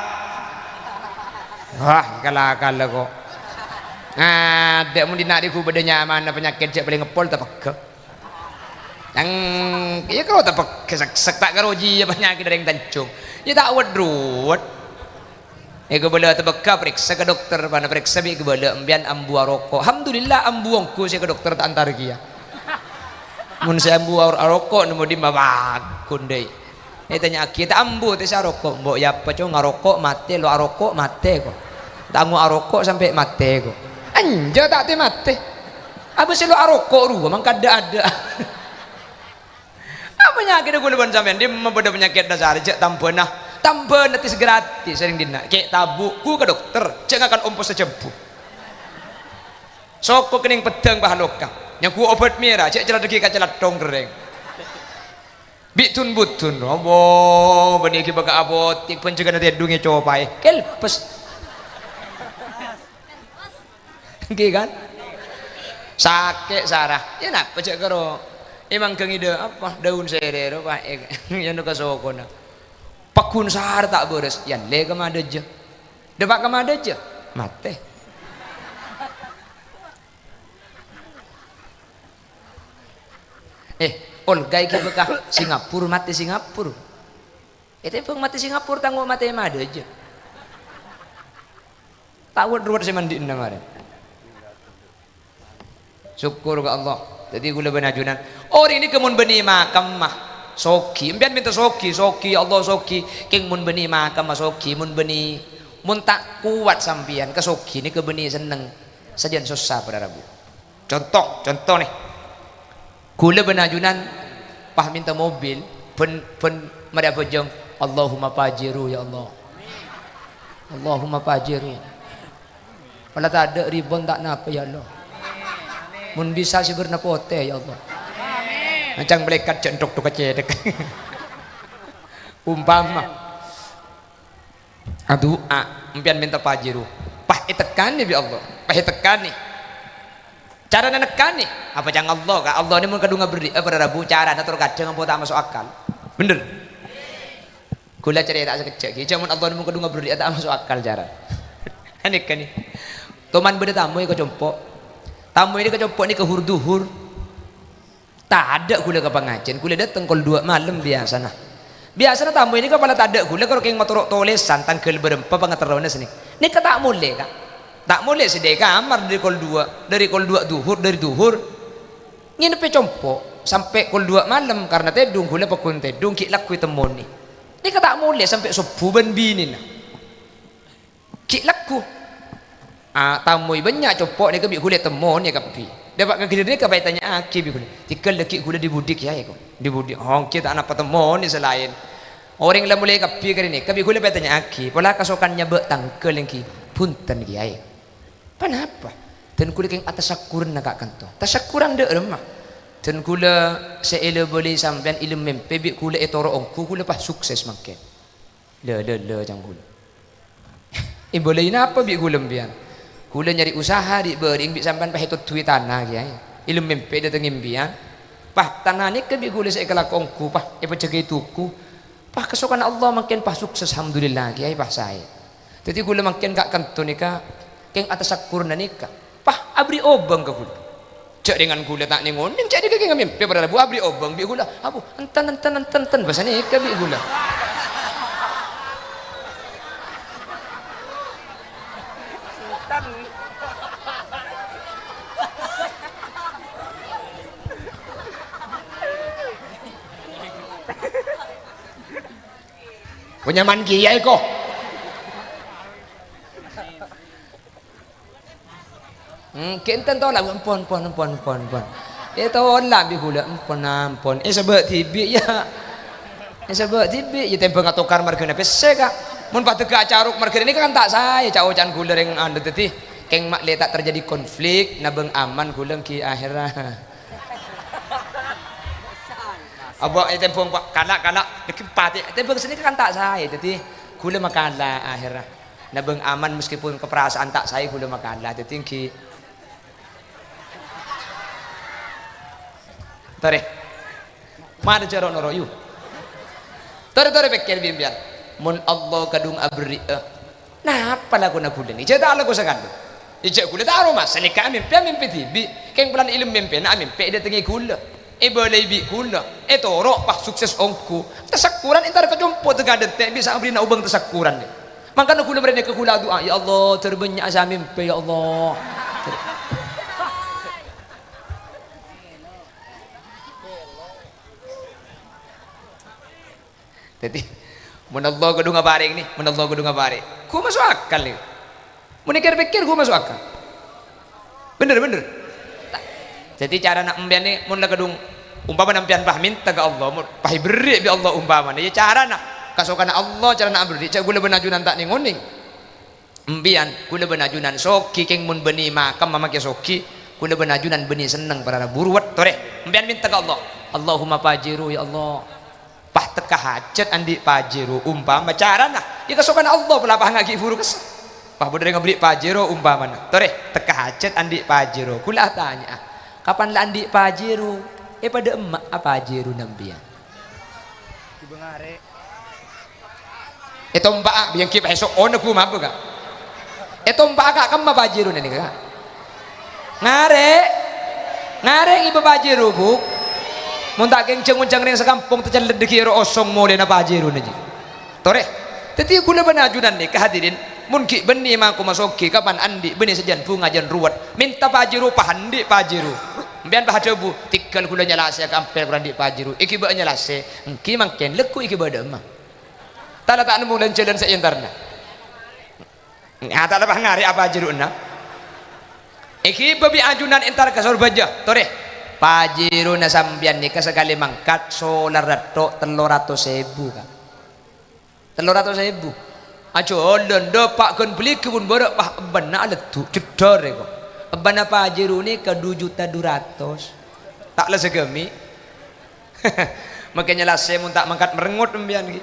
Wah, kala-kala ko'. Adâ', mon dinna' rèya bâdâ nyamana panyakèt jhâ' palèng ngèpol tapegghâ. Yang, iyâ karo tapegghâ sèksèk ta' karo jiyâ panyakèt orèng Tanjung. Iyâ ta' wet-ruwet. Èkabâlâ tapegghâ parèksa ka dokter, bân parèksa bi' èkabâlâ, "Empèyan ambu aroko'." Alhamdulillah, ambu ongghu sè ka dokter ta' entar kèya. Mon sè ambu ar-, aroko' nemmo dimma, wah, gondai. Ètanya'aghi, "Ta' ambu tè sè aroko'?" "Mbok yâ apa, Cong, aroko' matè, lo' aroko' matè, ko'. Ta' ango' aroko' sampè' matè, ko'." Enjâ' ta' tè-matè. Abâ' sè lo' aroko' rowa mangkadâ'-adâ'. Apa panyakèdhâ ghulâ bân sampèyan? Dimma bâdâ panyakèt dasar, jhâ' tambhâna. Tambhâna tes gratis, sèrèng dinna'. Kè' tabu', ghu ka dokter, jhâ' ngakan ompo sajhâmbhu. Soko kennèng peddhâng pahaloka. Nyangghu obat mèra, jhâ' caladdhâghi ka caladdhong kerrèng. Bi' dun-budun, Allah, bânnè ghi' bâka' apotek, panjhâgâna tèdung ècopaè. Kèlpes. Èngghi, kan? Sakè' sara. Iyâ, napa jhâ' karo èmangghângè dâ-, apa, daun sèrè, rowa, eh, iyâ, no ka sokona. Paggun sara ta' bârâs, èyallè ka madâjâ. Dâpa' ka madâjâ, matè. Eh, Olga ghi' bâka Singapura, matè Singapura. Ètèmbhâng matè Singapura, ta' ango' matè madâjâ. Ta' wet-ruwet sè mandi'na marè. Sokkor ka Allah. Dhâddhi ghulâ bân ajunan, orèng nèka mon bânnè makamma soghi, empèyan mènta soghi, soghi, ya Allah, soghi. Kèng mon bânnè makamma soghi, mon bânnè, mon ta' kowat sampèyan, ka soghi nèka bânnè senneng. Sajân sossa para rabu. Conto, conto nè. Ghulâ bân ajunan pas mènta mobil, bân, bân marè abhâjâng, "Allahumma Pajero, ya Allah. Allahumma Pajero. Pola tadâ' ribon ta' napa, ya Allah. Mon bisa sè bârna potè, ya Allah." Ancang malaèkat jhâ' enthok-thok cèthèk. Umpama. Adu'a, empèyan mènta Pajero. Pas ètekkanè bi' Allah. Pas ètekkanè. Carana nekkanè. Apa ca'na Allah, Ka'? Allah nè mon kadhung aberri'â para rabu, carana tor kadhâng ampo ta' maso' akal. Bhender? Ghulâ carèta sakejjhâ' ghi. Jhâ' mon Allah nè mon kadhung aberri'â ta' maso' akal cara. Anèka nè. Toman bâdâ tamoy ka compo'. Tamoy nè ka compo' nè ka hur-duhur. Tadâ' ghulâ ka pangajiyân, ghulâ dâteng kol duwâ' malem biyasana. Biyasana tamoy nèka pola tadâ' ghulâ karo kèng matoro' tolèsan tangghâl bârâmpa pangaterrona sanèka. Nèka ta' molè, Ka'. Ta' molè sè dâri kamar dâri kol duwâ', dâri kol duwâ' dhuhur, dâri dhuhur. Ngènebbhi compo' sampè' kol duwâ' malem, karna tèdung ghulâ paggun tèdung ghi' lagghu ètemmonè. Nèka ta' molè sampè' sobbhu bân binèna. Ghi' lagghu. Ah, tamoy bânnya' compo' nèka bi' ghulâ ètemmonè kabbhi. Dâpa' ka ghellâ' nèka bhâi ètanya'aghi bi' ghulâ. Tèghâl la ghi' ghulâ dhi budi kèyaè, ko'. Dhi budi. Oh, ghi' ta' napa temmonè sè laèn. Orèng la molaè kabbhi karè nèka bi' ghulâ bhâi ètanya'aghi. Pola kasokan nyabâ' tangghâl èngghi. Bhunten, Kèyaè. Ponapa? Dân ghulâ kèng atasakkhuranna ka' kanto. Tasakkhuran dâ' remma. Dân ghulâ sè èlabâli sampèyan è lem mèmpè bi' ghulâ ètoro' ongghu ghulâ pas sukses mangkèn. Lè, lè, lè, ca'na ghulâ. Èbâlâi napa bi' ghulâ empèyan? Ghulâ nyarè usaha dhi' bâri'eng bi' sampèyan pas ètoddhuwi tana, Kèyaè. È lem mèmpè dâteng empèyan. Pas tana nèka bi' ghulâ sè èkalako ongghu, pas èpajâgâi dhuku. Pas kasokanna Allah mangkèn pas sukses, alhamdulillah, Kèyaè, pas saè. Dhâddhi ghulâ mangkèn ka' kanto nèka kèng atasakkhuranna nèka. Pas aberri' obâng ka ghulâ. Jhâ' rèngan ghulâ ta' nèng-onèng, jhâ' nèka kèng mèmpè para rabu aberri' obâng bi' ghulâ. Abu, enten, enten, enten, enten, bâsa nèka bi' ghulâ. Ko' nyaman kèyaè, ko'. Hmm, ghi' enten to la, empon, empon, empon, empon, empon. Ètola' bi' ghulâ, ampon, ampon. Èsabâ' dhibi', yâ. Èsabâ' dhibi', yâ tèmbhâng atokar marghâna pèssè, Ka'. Mon padâ ghâ' acarok marghâna nèka kan ta' saè, ca'-oca'an ghulâ rèng anu. Dhâddhi, kèng ma'lè ta' terjadi konflik, nabâng aman ghulâ èngghi ahèrra. Abâ' ètèmbhâng, Pa', kala', kala', dâgghi' patè, ètèmbhâng sanèka kan ta' saè, dhâddhi ghulâ makala ahèrra. Nabâng aman meskipun kaparasaan ta' saè ghulâ makala, dhâddhi èngghi. Torè. Mara jhâ' ro'-noro', yu. Torè, torè pèkkèr bi' empèyan. Mon Allah kadhung aberri'â, napa lakona ghulâ nè? Jhâ' ta' alako sakalè. Jhâ' ghulâ ta' aromasa nèka amèmpè, amèmpè dhibi'. Kèng polana èlem mèmpèna amèmpè èdâtengngè ghulâ. Èbâlâi bi' ghulâ. Ètoro', pas sukses ongghu. Tasakkoran entar ka compo' tènga dântè' bisa aberri'na obâng tasakkoran. Mangkana ghulâ marèna ka ghulâ adu'a, "Ya Allah, ter bânnya'a sè amèmpè, ya Allah." Dhâddhi, mon Allah kodhu ngaparèng nè, mon Allah kodhu ngaparèng, ghu maso' akal nè. Mon èkèr-pèkkèr, ghu maso' akal. Bhender, bhender. Ta-, dhâddhi carana empèyan nè, mon la kodhu, umpamana empèyan pas mènta ka Allah, mon pas èberri' bi' Allah umpamana, yâ carana, kasokanna Allah, carana aberri', jhâ' ghulâ bân ajunan ta' nèng-onèng. Empèyan, ghulâ bân ajunan soghi, kèng mon bânnè makemma makè soghi, ghulâ bân ajunan bânnè senneng para rabu ruwet, torè. Empèyan mènta ka Allah, "Allahumma Pajero, ya Allah." Pas tekka hajat andi' Pajero, umpama carana, yâ kasokanna Allah, pola pas ngaghi' buru kessa. Pas bâdâ orèng aberri' Pajero, umpamana. Torè, tekka hajat andi' Pajero. Ghulâ atanya'a, "Kapan la andi' Pajero?" È, padâ emma'a Pajerona empèyan. Ghibâ ngarè'. Ètompa'a, bi' èngghi paèso'ona ghu mabâ, Ka'. Ètompa'a, Ka', kemma Pajerona nèka, Ka'? Ngarè'. Ngarè' ngibâ Pajero, Bu. Mon ta' kèng jâng-onjâng rèng sakampong tacellèt dâggi' èro osong molèna Pajerona, jhi. Torè. Dhâddhi ghulâ bân ajunan nèka, hadirin, mon ghi' bânnè makoma soghi, kapan andi' bânnè sajân bhunga jân ruwet, mènta Pajero, pas andi' Pajero. Empèyan pas adhâbu, "Tèngghâl ghulâ nyalasè ka ampèr, pas andi' Pajero." Èghibâ'â nyalasè. Èngghi mangkèn, lagghu' èghibâ'â dâ'emma. Ta' la ta' nemmo lan-jhâlân sè èentarra. Nga-, ta' la pas ngarè' apa Pajerona. Èghibâ bi' ajunan èntar ka Sorbhâjâ. Torè. Pajerona sampèyan nèka sakalè mangkat solar ratto tello ratos èbu, Ka'. Tello ratos èbu. Ajhâlân dâpa' ghân bâlighi bun bârâ' pas ebbhânna aleddu, jeddhâr èko. Ebbhânna Pajero nèka du juta du ratos. Ta' la saghâmi'. Makè nyalasè mon ta' mangkat merengngot empèyan ghi.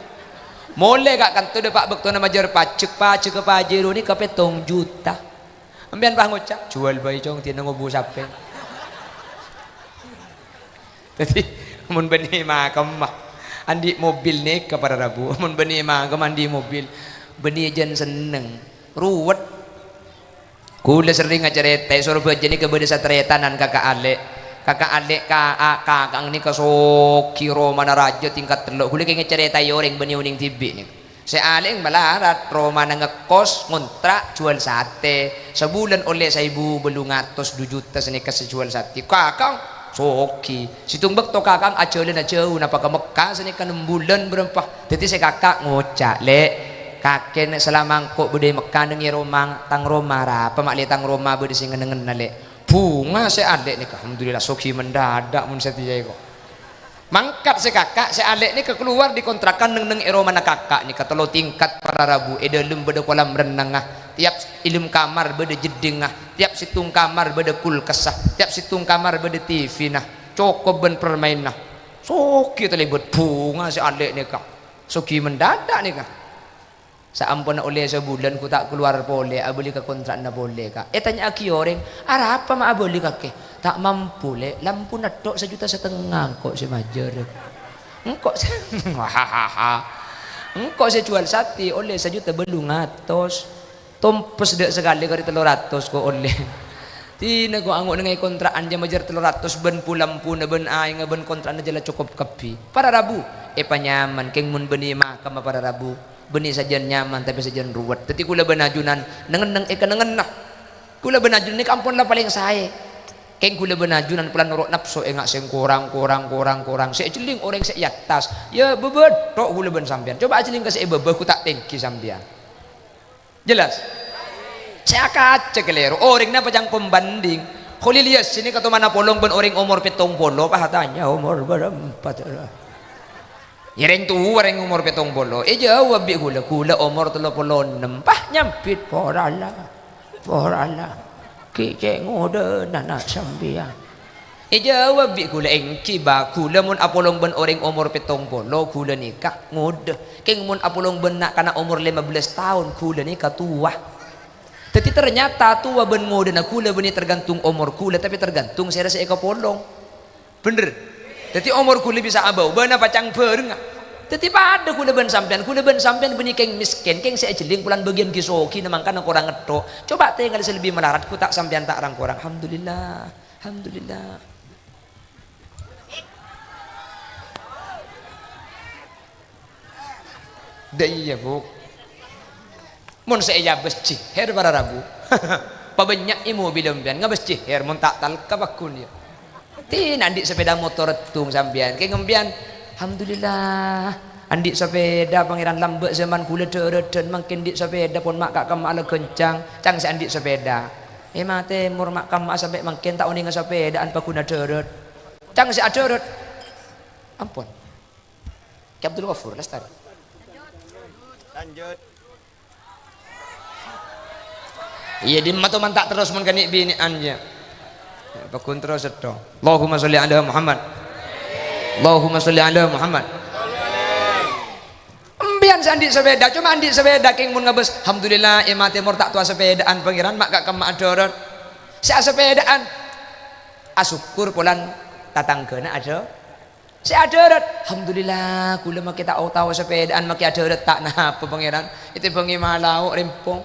Molè ka' kanto dâpa' bâktona majâr pajek, pajegghâ Pajero nèka pèttong juta. Empèyan pas ngoca', "Juwâl bhâi, Cong, dina ngobu sapè." Dhâddhi, mon bânnè makemma andi' mobil nèka para rabu, mon bânnè makemma andi' mobil, bânnè jân senneng, ruwet. Ghulâ serrèng acarèta, è Sorbhâjâ nèka bâdâ sataretanan kaka' alè'. Kaka' alè' ka-, a-, kaka'na nèka soghi, romana rajâ tingkat tello'. Ghulâ kèng ècarètaè orèng bânnè onèng dhibi' nèka. Sè alè' malarat, romana ngekos, ngontrak, juwâl satè. Sabulân ollè saèbu bâllung atos, du juta sanèka sè juwâl satè. Kaka'na soghi. Sèttong bâkto kaka'na ajhâlâna jhâu, napa ka Mekka sanèka nem bulân bârâmpa. Dhâddhi sè kaka' ngoca', "Lè', kakè nè' salama engko' bâdâ è Mekka neng è roma, tang roma arapa ma' lè' tang roma bâdâ sè ngen-nengngenna, Lè'?" Bhunga sè alè' nèka, alhamdulillah, soghi mendadak mon satèya èko. Mangkat sè kaka', sè alè' nèka kalowar dâri kontrakan neng-enneng è romana kaka' nèka tello tingkat para rabu, è dâlem bâdâ kolam renangnga, tiap è dâlem kamar bâdâ jeddhingnga, tiap sèttong kamar bâdâ kulkassa, tiap sèttong kamar bâdâ T V-na, cokop bân permainna. Soghi talèbât, bhunga sè alè' nèka. Soghi mendadak nèka. Saamponna ollè sabulân ghu ta' kalowar polè, abâli ka kontra'anna polè, Ka'. Ètanya'aghi orèng, "Arapa ma' abâli kakè?" "Ta' mampu, Lè'. Lampuna tok sajuta satengnga engko' sè majâr." Engko' sè, engko' sè juwâl satè ollè sajuta bâllung atos. Tompes dâ' sakalè karè tello ratos ko' ollè. Dina ko' ango' neng è kontra'an jâ majâr tello ratos bân pu-lampuna bân aèngnga bân kontra'anna jâ la cokop kabbhi. Para rabu, èpanyaman kèng mon bânnè makamma para rabu. Bânnè sajân nyaman, tapè sajân ruwet. Dhâddhi, kaulâ bân ajunan neng-enneng è kennengnganna. Kaulâ bân ajunan nèka ampon la palèng saè. Kèng kaulâ bân ajunan pola noro' napso, enga' sè korang, korang, korang, korang. Sè èjhelling orèng sè è attas. Yâ, bâbâ tok kaulâ bân sampèyan. Coba ajhelling ka sè è bâbâ, ghu ta' tèngghi sampèyan. Jelas? Sè akaca kalèro. Orèng napa cangkom banding? Khalil Yasin nèka toman apolong bân orèng omor pèttong polo, pas atanya, "Omor bârâmpa?" Yâ, rèng towa rèng omor pèttong polo. Èjâwâb bi' ghulâ, "Ghulâ omor tello polo ennem." Pas nyambit, "Porala, porala. Ghi' cè' ngodâna na' sampèyan." Èjâwâb bi' ghulâ, "Èngghi, Bâ, ghulâ mon apolong bân orèng omor pèttong polo, ghulâ nèka ngodâ. Kèng mon apolong bân na'-kana' omor lèma bellâs taon, ghulâ nèka towa." Dhâddhi, ternyata towa bân ngodâna ghulâ bânnè tergantung omor ghulâ, tapè tergantung sèra sè èkapolong. Bhender? Dhâddhi, omor ghulâ bisa abâ-obâ napa ca'na bhârengnga. Dhâddhi, padâ ghulâ bân sampèyan, ghulâ bân sampèyan bânnè kèng mèskèn, kèng sè èjhelling polana bâgiyân ghi' soghi, mangkana korang ngetthok. Coba tengale sè lebbi malarat, ghu ta' sampèyan ta' rang-korang. Alhamdulillah. Alhamdulillah. Dâ' iyâ, Bu. Mon sè èyabâs jihèr para rabu. Pabânnya'è mobilla sampèyan ngabâs jihèr, mon ta' talka pagghun, yâ. Tèna andi' sapèda motor èddhung sampèyan. Kèng sampèyan, "Alhamdulillah, andi' sapèda, Pangèran, lambâ' zaman ghulâ dârâdhân, mangkèn andi' sapèda pon ma' ka' kemma'a la ghâncang, ca'na sè andi' sapèda." È matè, mor ma' kemma'a sampè' mangkèn ta' onènga sapèdaan pagghunna dârât. Ca'na sè adârât. Ampon. Ki Abdul Ghafur, lestari. Lanjut. Iyâ, dimma toman ta' terros mon kanè' binè'an, yâ. Pagghun terros sèttong. Allahumma sholli ala Muhammad. Allahumma sholli ala Muhammad. Sampèyan sè andi' sapèda, coma andi' sapèda, kèng mon ngabâs, "Alhamdulillah, è matè mor ta' towa sapèdaan, Pangèran, ma' ka' kemma'a adârât." Sè asapèdaan, asokkor polana tatangghâna adâ-, Sè adârât, "Alhamdulillah, ghulâ makè ta' o-, tao sapèdaan, makè adârât, ta' napa, Pangèran. Ètèmbhângè malao rèmpong."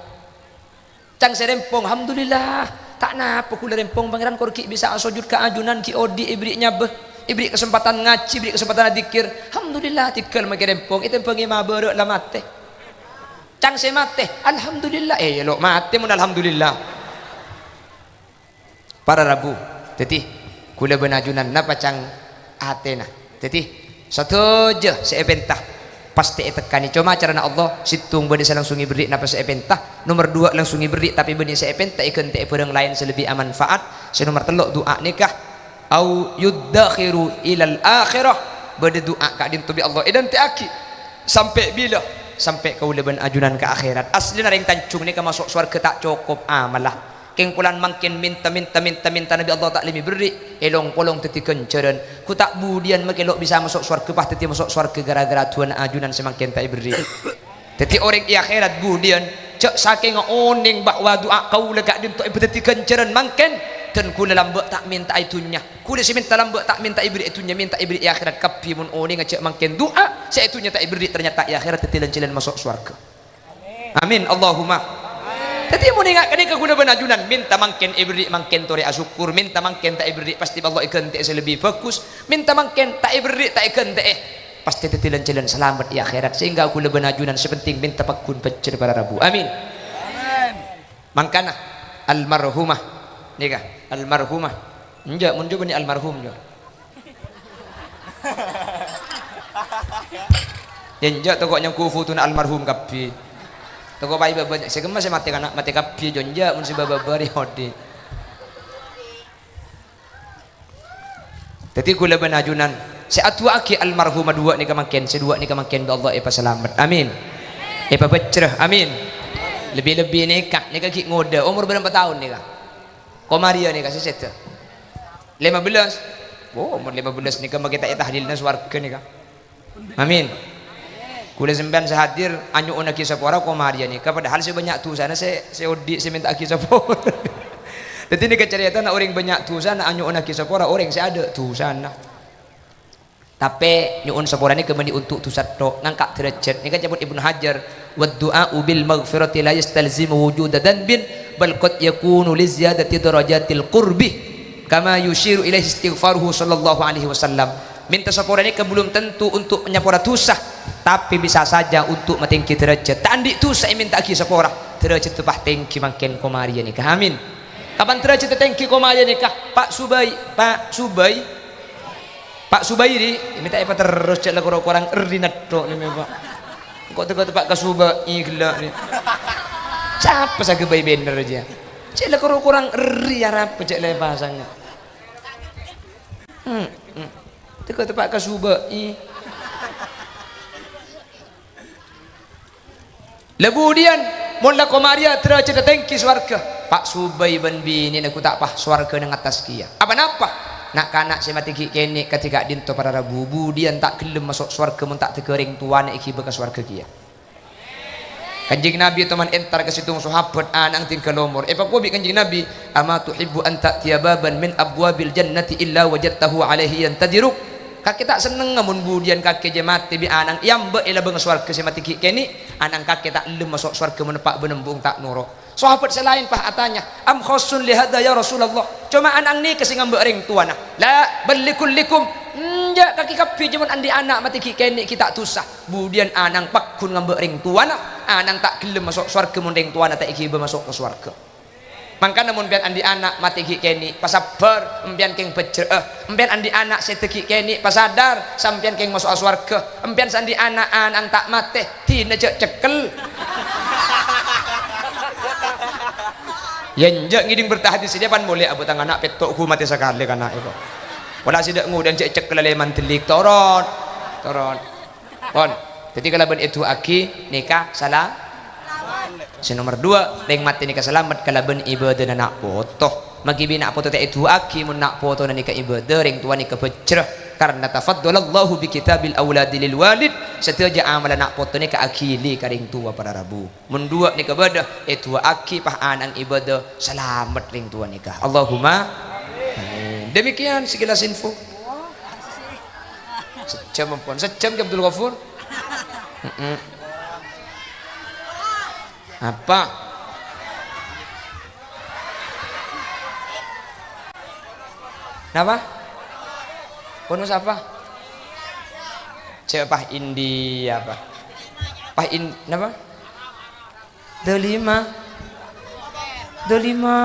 Ca'na sè rèmpong, "Alhamdulillah, ta' napa ghulâ rèmpong, Pangèran, kor ghi' bisa asojud ka ajunan, ghi' odi' èberri' nyabâ, èberri' kasempadhân ngajhi, èberri' kasempadhân adzikir. Alhamdulillah, tèngghâl makè rèmpong, ètèmbhângè ma' bârâ' la matè." Ca'na sè matè, "Alhamdulillah." Eh, lo' matè mon alhamdulillah. Para rabu. Dhâddhi, ghulâ bân ajunan napa ca'na atèna. Dhâddhi, sadhâjâ sè èpènta pastè ètekkanè. Coma carana Allah, sèttong bâdâ sè langsung èberri' napa sè èpènta, nomer duwâ' langsung èberri' tapè bânnè sè èpènta èghântè'è bhârâng laèn sè lebbi amanfaat. Sè nomer tello' du'a nèka, "Au yuddakhiru ilal akhirah," bâdâ du'a ka'dinto bi' Allah èdhântè'aghi. Sampè' bilâ? Sampè' kaulâ bân ajunan ka akhèrat. Asllina rèng Tanjung nèka maso' sowarghâ ta' cokop amalla. Kèng polana mangkèn mènta, mènta, mènta, mènta, Nabi Allah ta' lèmè berri', èlong-polong dhâddhi ghânjhârân. Ghu ta' budiyân makè lo' bisa maso' sowarghâ, pas dhâddhi maso' sowarghâ ghârâ-ghârâ du'âna ajunan sè mangkèn ta' èberri'. Dhâddhi orèng è akhèrat budiyân, jhâ' sakènga onèng bahwa du'a kaulâ ka'dinto èpadhâddhi ghânjhârân mangkèn, dân ghulâ lambâ' ta' mènta'a è dhunnya. Ghulâ sè mènta lambâ' ta' mènta èberri' è dhunnya, mènta èberri' è akhèrat kabbhi. Mon onènga jhâ' mangkèn du'a sè è dhunnya ta' èberri', ternyata è akhèrat dhâddhi lan-jhâlân maso' sowarghâ. Amin, Allahumma. Dhâddhi, mon enga' ka'dinto ghulâ bân ajunan, mènta mangkèn èberri', mangkèn torè asokkor, mènta mangkèn ta' èberri', pastè bi' Allah èghântè'è sè lebbi bhâghus, mènta mangkèn ta' èberri', ta' èghântè'è, pastè dhâddhi lan-jhâlân salamet è akhèrat. Sehingga ghulâ bân ajunan sè penting mènta pagghun bhâjjhrâ para rabu. Amin. Mangkana, almarhumah, nèka, almarhumah. Enjâ', mon jhâ' bânnè almarhum, jhâ'. Yâ, enjâ', tako' nyangghu fotona almarhum kabbhi. Tako' paè bâbâ, sè kemma sè matè kana', matè kabbhi, jhâ' enjâ', mon sè bâ-bâbâ rè odi'. Dhâddhi, ghulâ bân ajunan sè adu'aaghi almarhumah duwâ' nèka mangkèn, sè duwâ' nèka mangkèn bi' Allah èpasalamet. Amin. Èpabhâjjhrâ. Amin. Lebbi-lebbi nèka, nèka ghi' ngodâ, omor bârâmpa taon nèka? Komariya nèka sè sèdhâ. Lèma bellâs. Oh, mon lèma bellâs nèka makè ta' ètahlilna sowarghâ nèka. Amin. Ghulâ sampèyan sè hadir anyo'onnaghi sapora komariya nèka, padahal sè bânnya' dhusana sè, sè odi' sè mènta'aghi sapora. Dhâddhi nèka carètana orèng bânnya' dhusana anyo'onnaghi sapora orèng sè adâ' dhusana. Tapè nyo'on sapora nèka bânnè ontok dhusa tok, ngangka' dârâjhât. Nèka cabut Ibnu Hajar, "Wad du'a'u bil maghfirati la yastalzimu wujuda dzanbin, bal qad yakunu li ziyadati darajatil qurbi, kama yusyiru ilaihi istighfaruhu sallallahu alaihi wasallam." Mènta sapora nèka belum tentu untuk nyapora dhusa, tapè bisa saja untuk matèngghi dârâjhât. Ta' andi' dhusa èmènta'aghi sapora, dârâjhât pas tèngghi mangkèn komariya nèka. Amin. Kapan dârâjhât tèngghi komariya nèka? Pak Subai, Pak Subai. Pak Subairi, mènta èpaterros, cè' la kor-korang èrri netto' nèka, Pak. Engko' teko tepa' ka Subai ghellâ' nè. Sapa sè aghâbây bannèr jâ? Cè' la kor-, korang èrri' arapa cè' la èpasangnga. Hmm, hmm. Tèko tepa' ka suba'i. La budiyân, mon la komarèya dârâjhâddhâ tèngghi sowarghâ, Pa' Subai bân binèna ghu ta' pas sowarghâna ngattas kèya. Apa-napa? Na'-kana' sè matè ghi' kènè' kadhi ka'dinto para rabu, budiyân ta' ghellem maso' sowarghâ mon ta' dâgâ rèng towana èghibâ ka sowarghâ kèya. Kanjeng Nabi toman entar ka sèttong sahabat ana'na dingghâl omor. Èpakowa bi' Kanjeng Nabi, "Ama tuhibbu an ta'tiya baban min abwabil jannati illa wajadtahu alaihi yantadiruk?" Kakè ta' sennengnga mon budiyân kakè jâ matè bi' ana'na èambâ' è labângnga sowarghâ sè matè ghi' kènè'? Ana'na kakè ta' ellem maso' sowarghâ mon eppa' bân embu'na ta' noro'. Sahabat sè laèn pas atanya, "Am khassun li hadza ya Rasulullah? Coma ana'na nèka sè ngambâ' rèng towana?" "La, bal li kullikum." "Enjâ', kakè kabbhi jâ mon andi' ana' matè ghi' kènè' ghi' ta' dusa. Budiyân ana'na pagghun ngambâ' rèng towana, ana'na ta' ghellem maso' sowarghâ mon rèng towana ta' èghibâ maso' ka sowarghâ." Mangkana mon empèyan andi' ana' matè ghi' kènè', pasabbhâr, empèyan kèng bhâjrâ'â. Empèyan andi' ana' sè dâggi' kènè', pasadar, sampèyan kèng maso'a sowarghâ. Empèyan sè andi' ana', ana'na ta' matè, dina jâ' cekkel. Yâ, enjâ' ngèdhing berta hadis sè dâpa' molè abu tang ana' pètto' ghu matè sakalè kana'è kok. Pola sè dâ' ngodâ'ân jâ' cekkel lè mandellik, toron. Toron. Pon. Dhâddhi kalabân èdu'aaghi nèka sala-, sè nomer duwâ', rèng matè nèka salamet kalabân ibâdâna na' poto. Maghi bi' na' poto ta' èdu'aaghi mon na' potona nèka ibâdâ, rèng towa nèka bhâjrâ. Karna tafaddalallahu bi kitabil auladi lil walid, sadhâjâ amalla na' poto nèka aghili ka rèng towa para rabu. Mon duwâ' nèka bâdâ, èdu'aaghi pas ana'na ibâdâ, salamet rèng towa nèka. Allahumma amin. Demikian sekilas info. Sajjhâm ampon, sajjhâm Ki Abdul Ghafur. Mm-mm. Apa? Napa? Bonus apa? Cek apa? India apa? Apa in-, napa? Delima. Delima.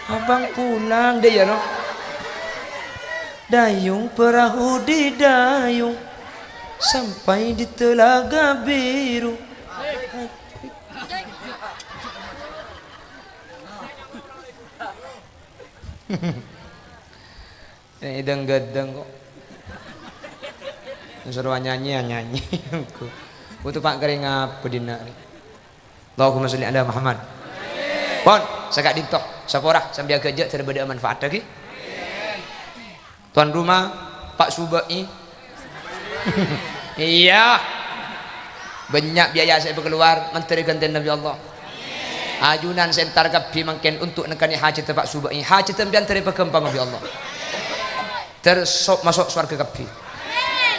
Abang pulang deh ya, no? Dayung perahu di dayung sampai di Telaga Biru. Ini deng-gedeng kok. Suruh nyanyi, ya nyanyi. Butuh Pak kering apa dina? Allahumma sholli ala Muhammad. Pon, saka'dinto, sapora, sambi agajâ' dâri bâdâ manfaat lagi. Tuan rumah, Pak Subai. Iya. Banyak biaya saya berkeluar, menteri gantian Nabi Allah. Ajunan sentar kabbhi mangkèn untuk nekani hajat Pak Subai. Hajat sampeyan dâri pagampang Nabi Allah. Ter so-, masuk swarga kabbhi.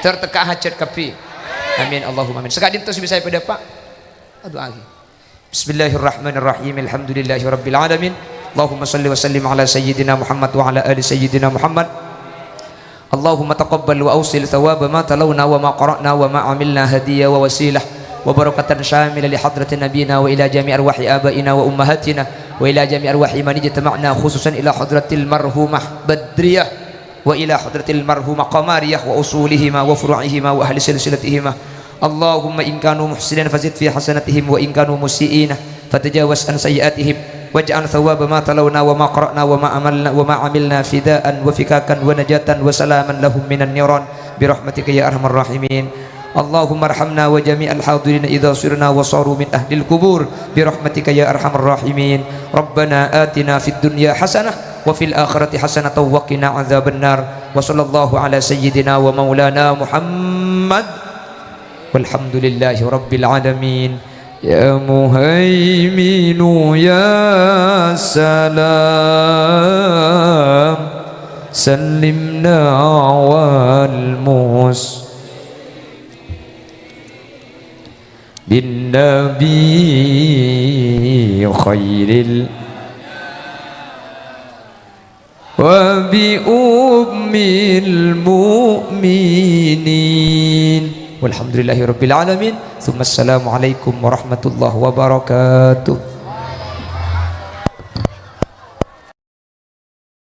Ter tekka hajat kabbhi. Amin. Allahumma amin. Saka'dinto sè bisa èpadâpa'. Aduh, ahi. Bismillahirrahmanirrahim. Alhamdulillahirabbil alamin. Allahumma shalli wa sallim ala sayyidina Muhammad wa ala ali sayyidina Muhammad. Allahumma taqabbal wa awsil thawaba ma talawna wa ma qara'na wa ma amilna hadiya wa wasilah wa barakatan syamilah li hadrati nabiyina wa ila jami arwahi abaina wa ummahatina wa ila jami arwahi man ijtama'na khususan ila hadratil marhumah Badriyah wa ila hadratil marhumah Qamariyah wa usulihima wa furu'ihima wa ahli silsilatihima. Allahumma in kanu muhsinin fazid fi hasanatihim wa in kanu musiina fatajawaz an sayyi'atihim waj'al thawaba ma talawna wa ma qara'na wa ma amalna wa ma amilna fidaan wa fikakan wa najatan wa salaman lahum minan niran bi rahmatika ya arhamar rahimin. Allahumma arhamna wa jami'al hadirin idza sirna wa saru min ahlil qubur bi rahmatika ya arhamar rahimin. Rabbana atina fid dunya hasanah wa fil akhirati hasanatan wa qina adzabannar. Wa sallallahu ala sayyidina wa maulana Muhammad. Walhamdulillahi rabbil alamin. Ya Muhaiminu ya Salam, sallimna wal mus bin Nabi khairil wa bi ummil mu'minin. Walhamdulillahi rabbil alamin. Tsumma assalamualaikum warahmatullahi wabarakatuh.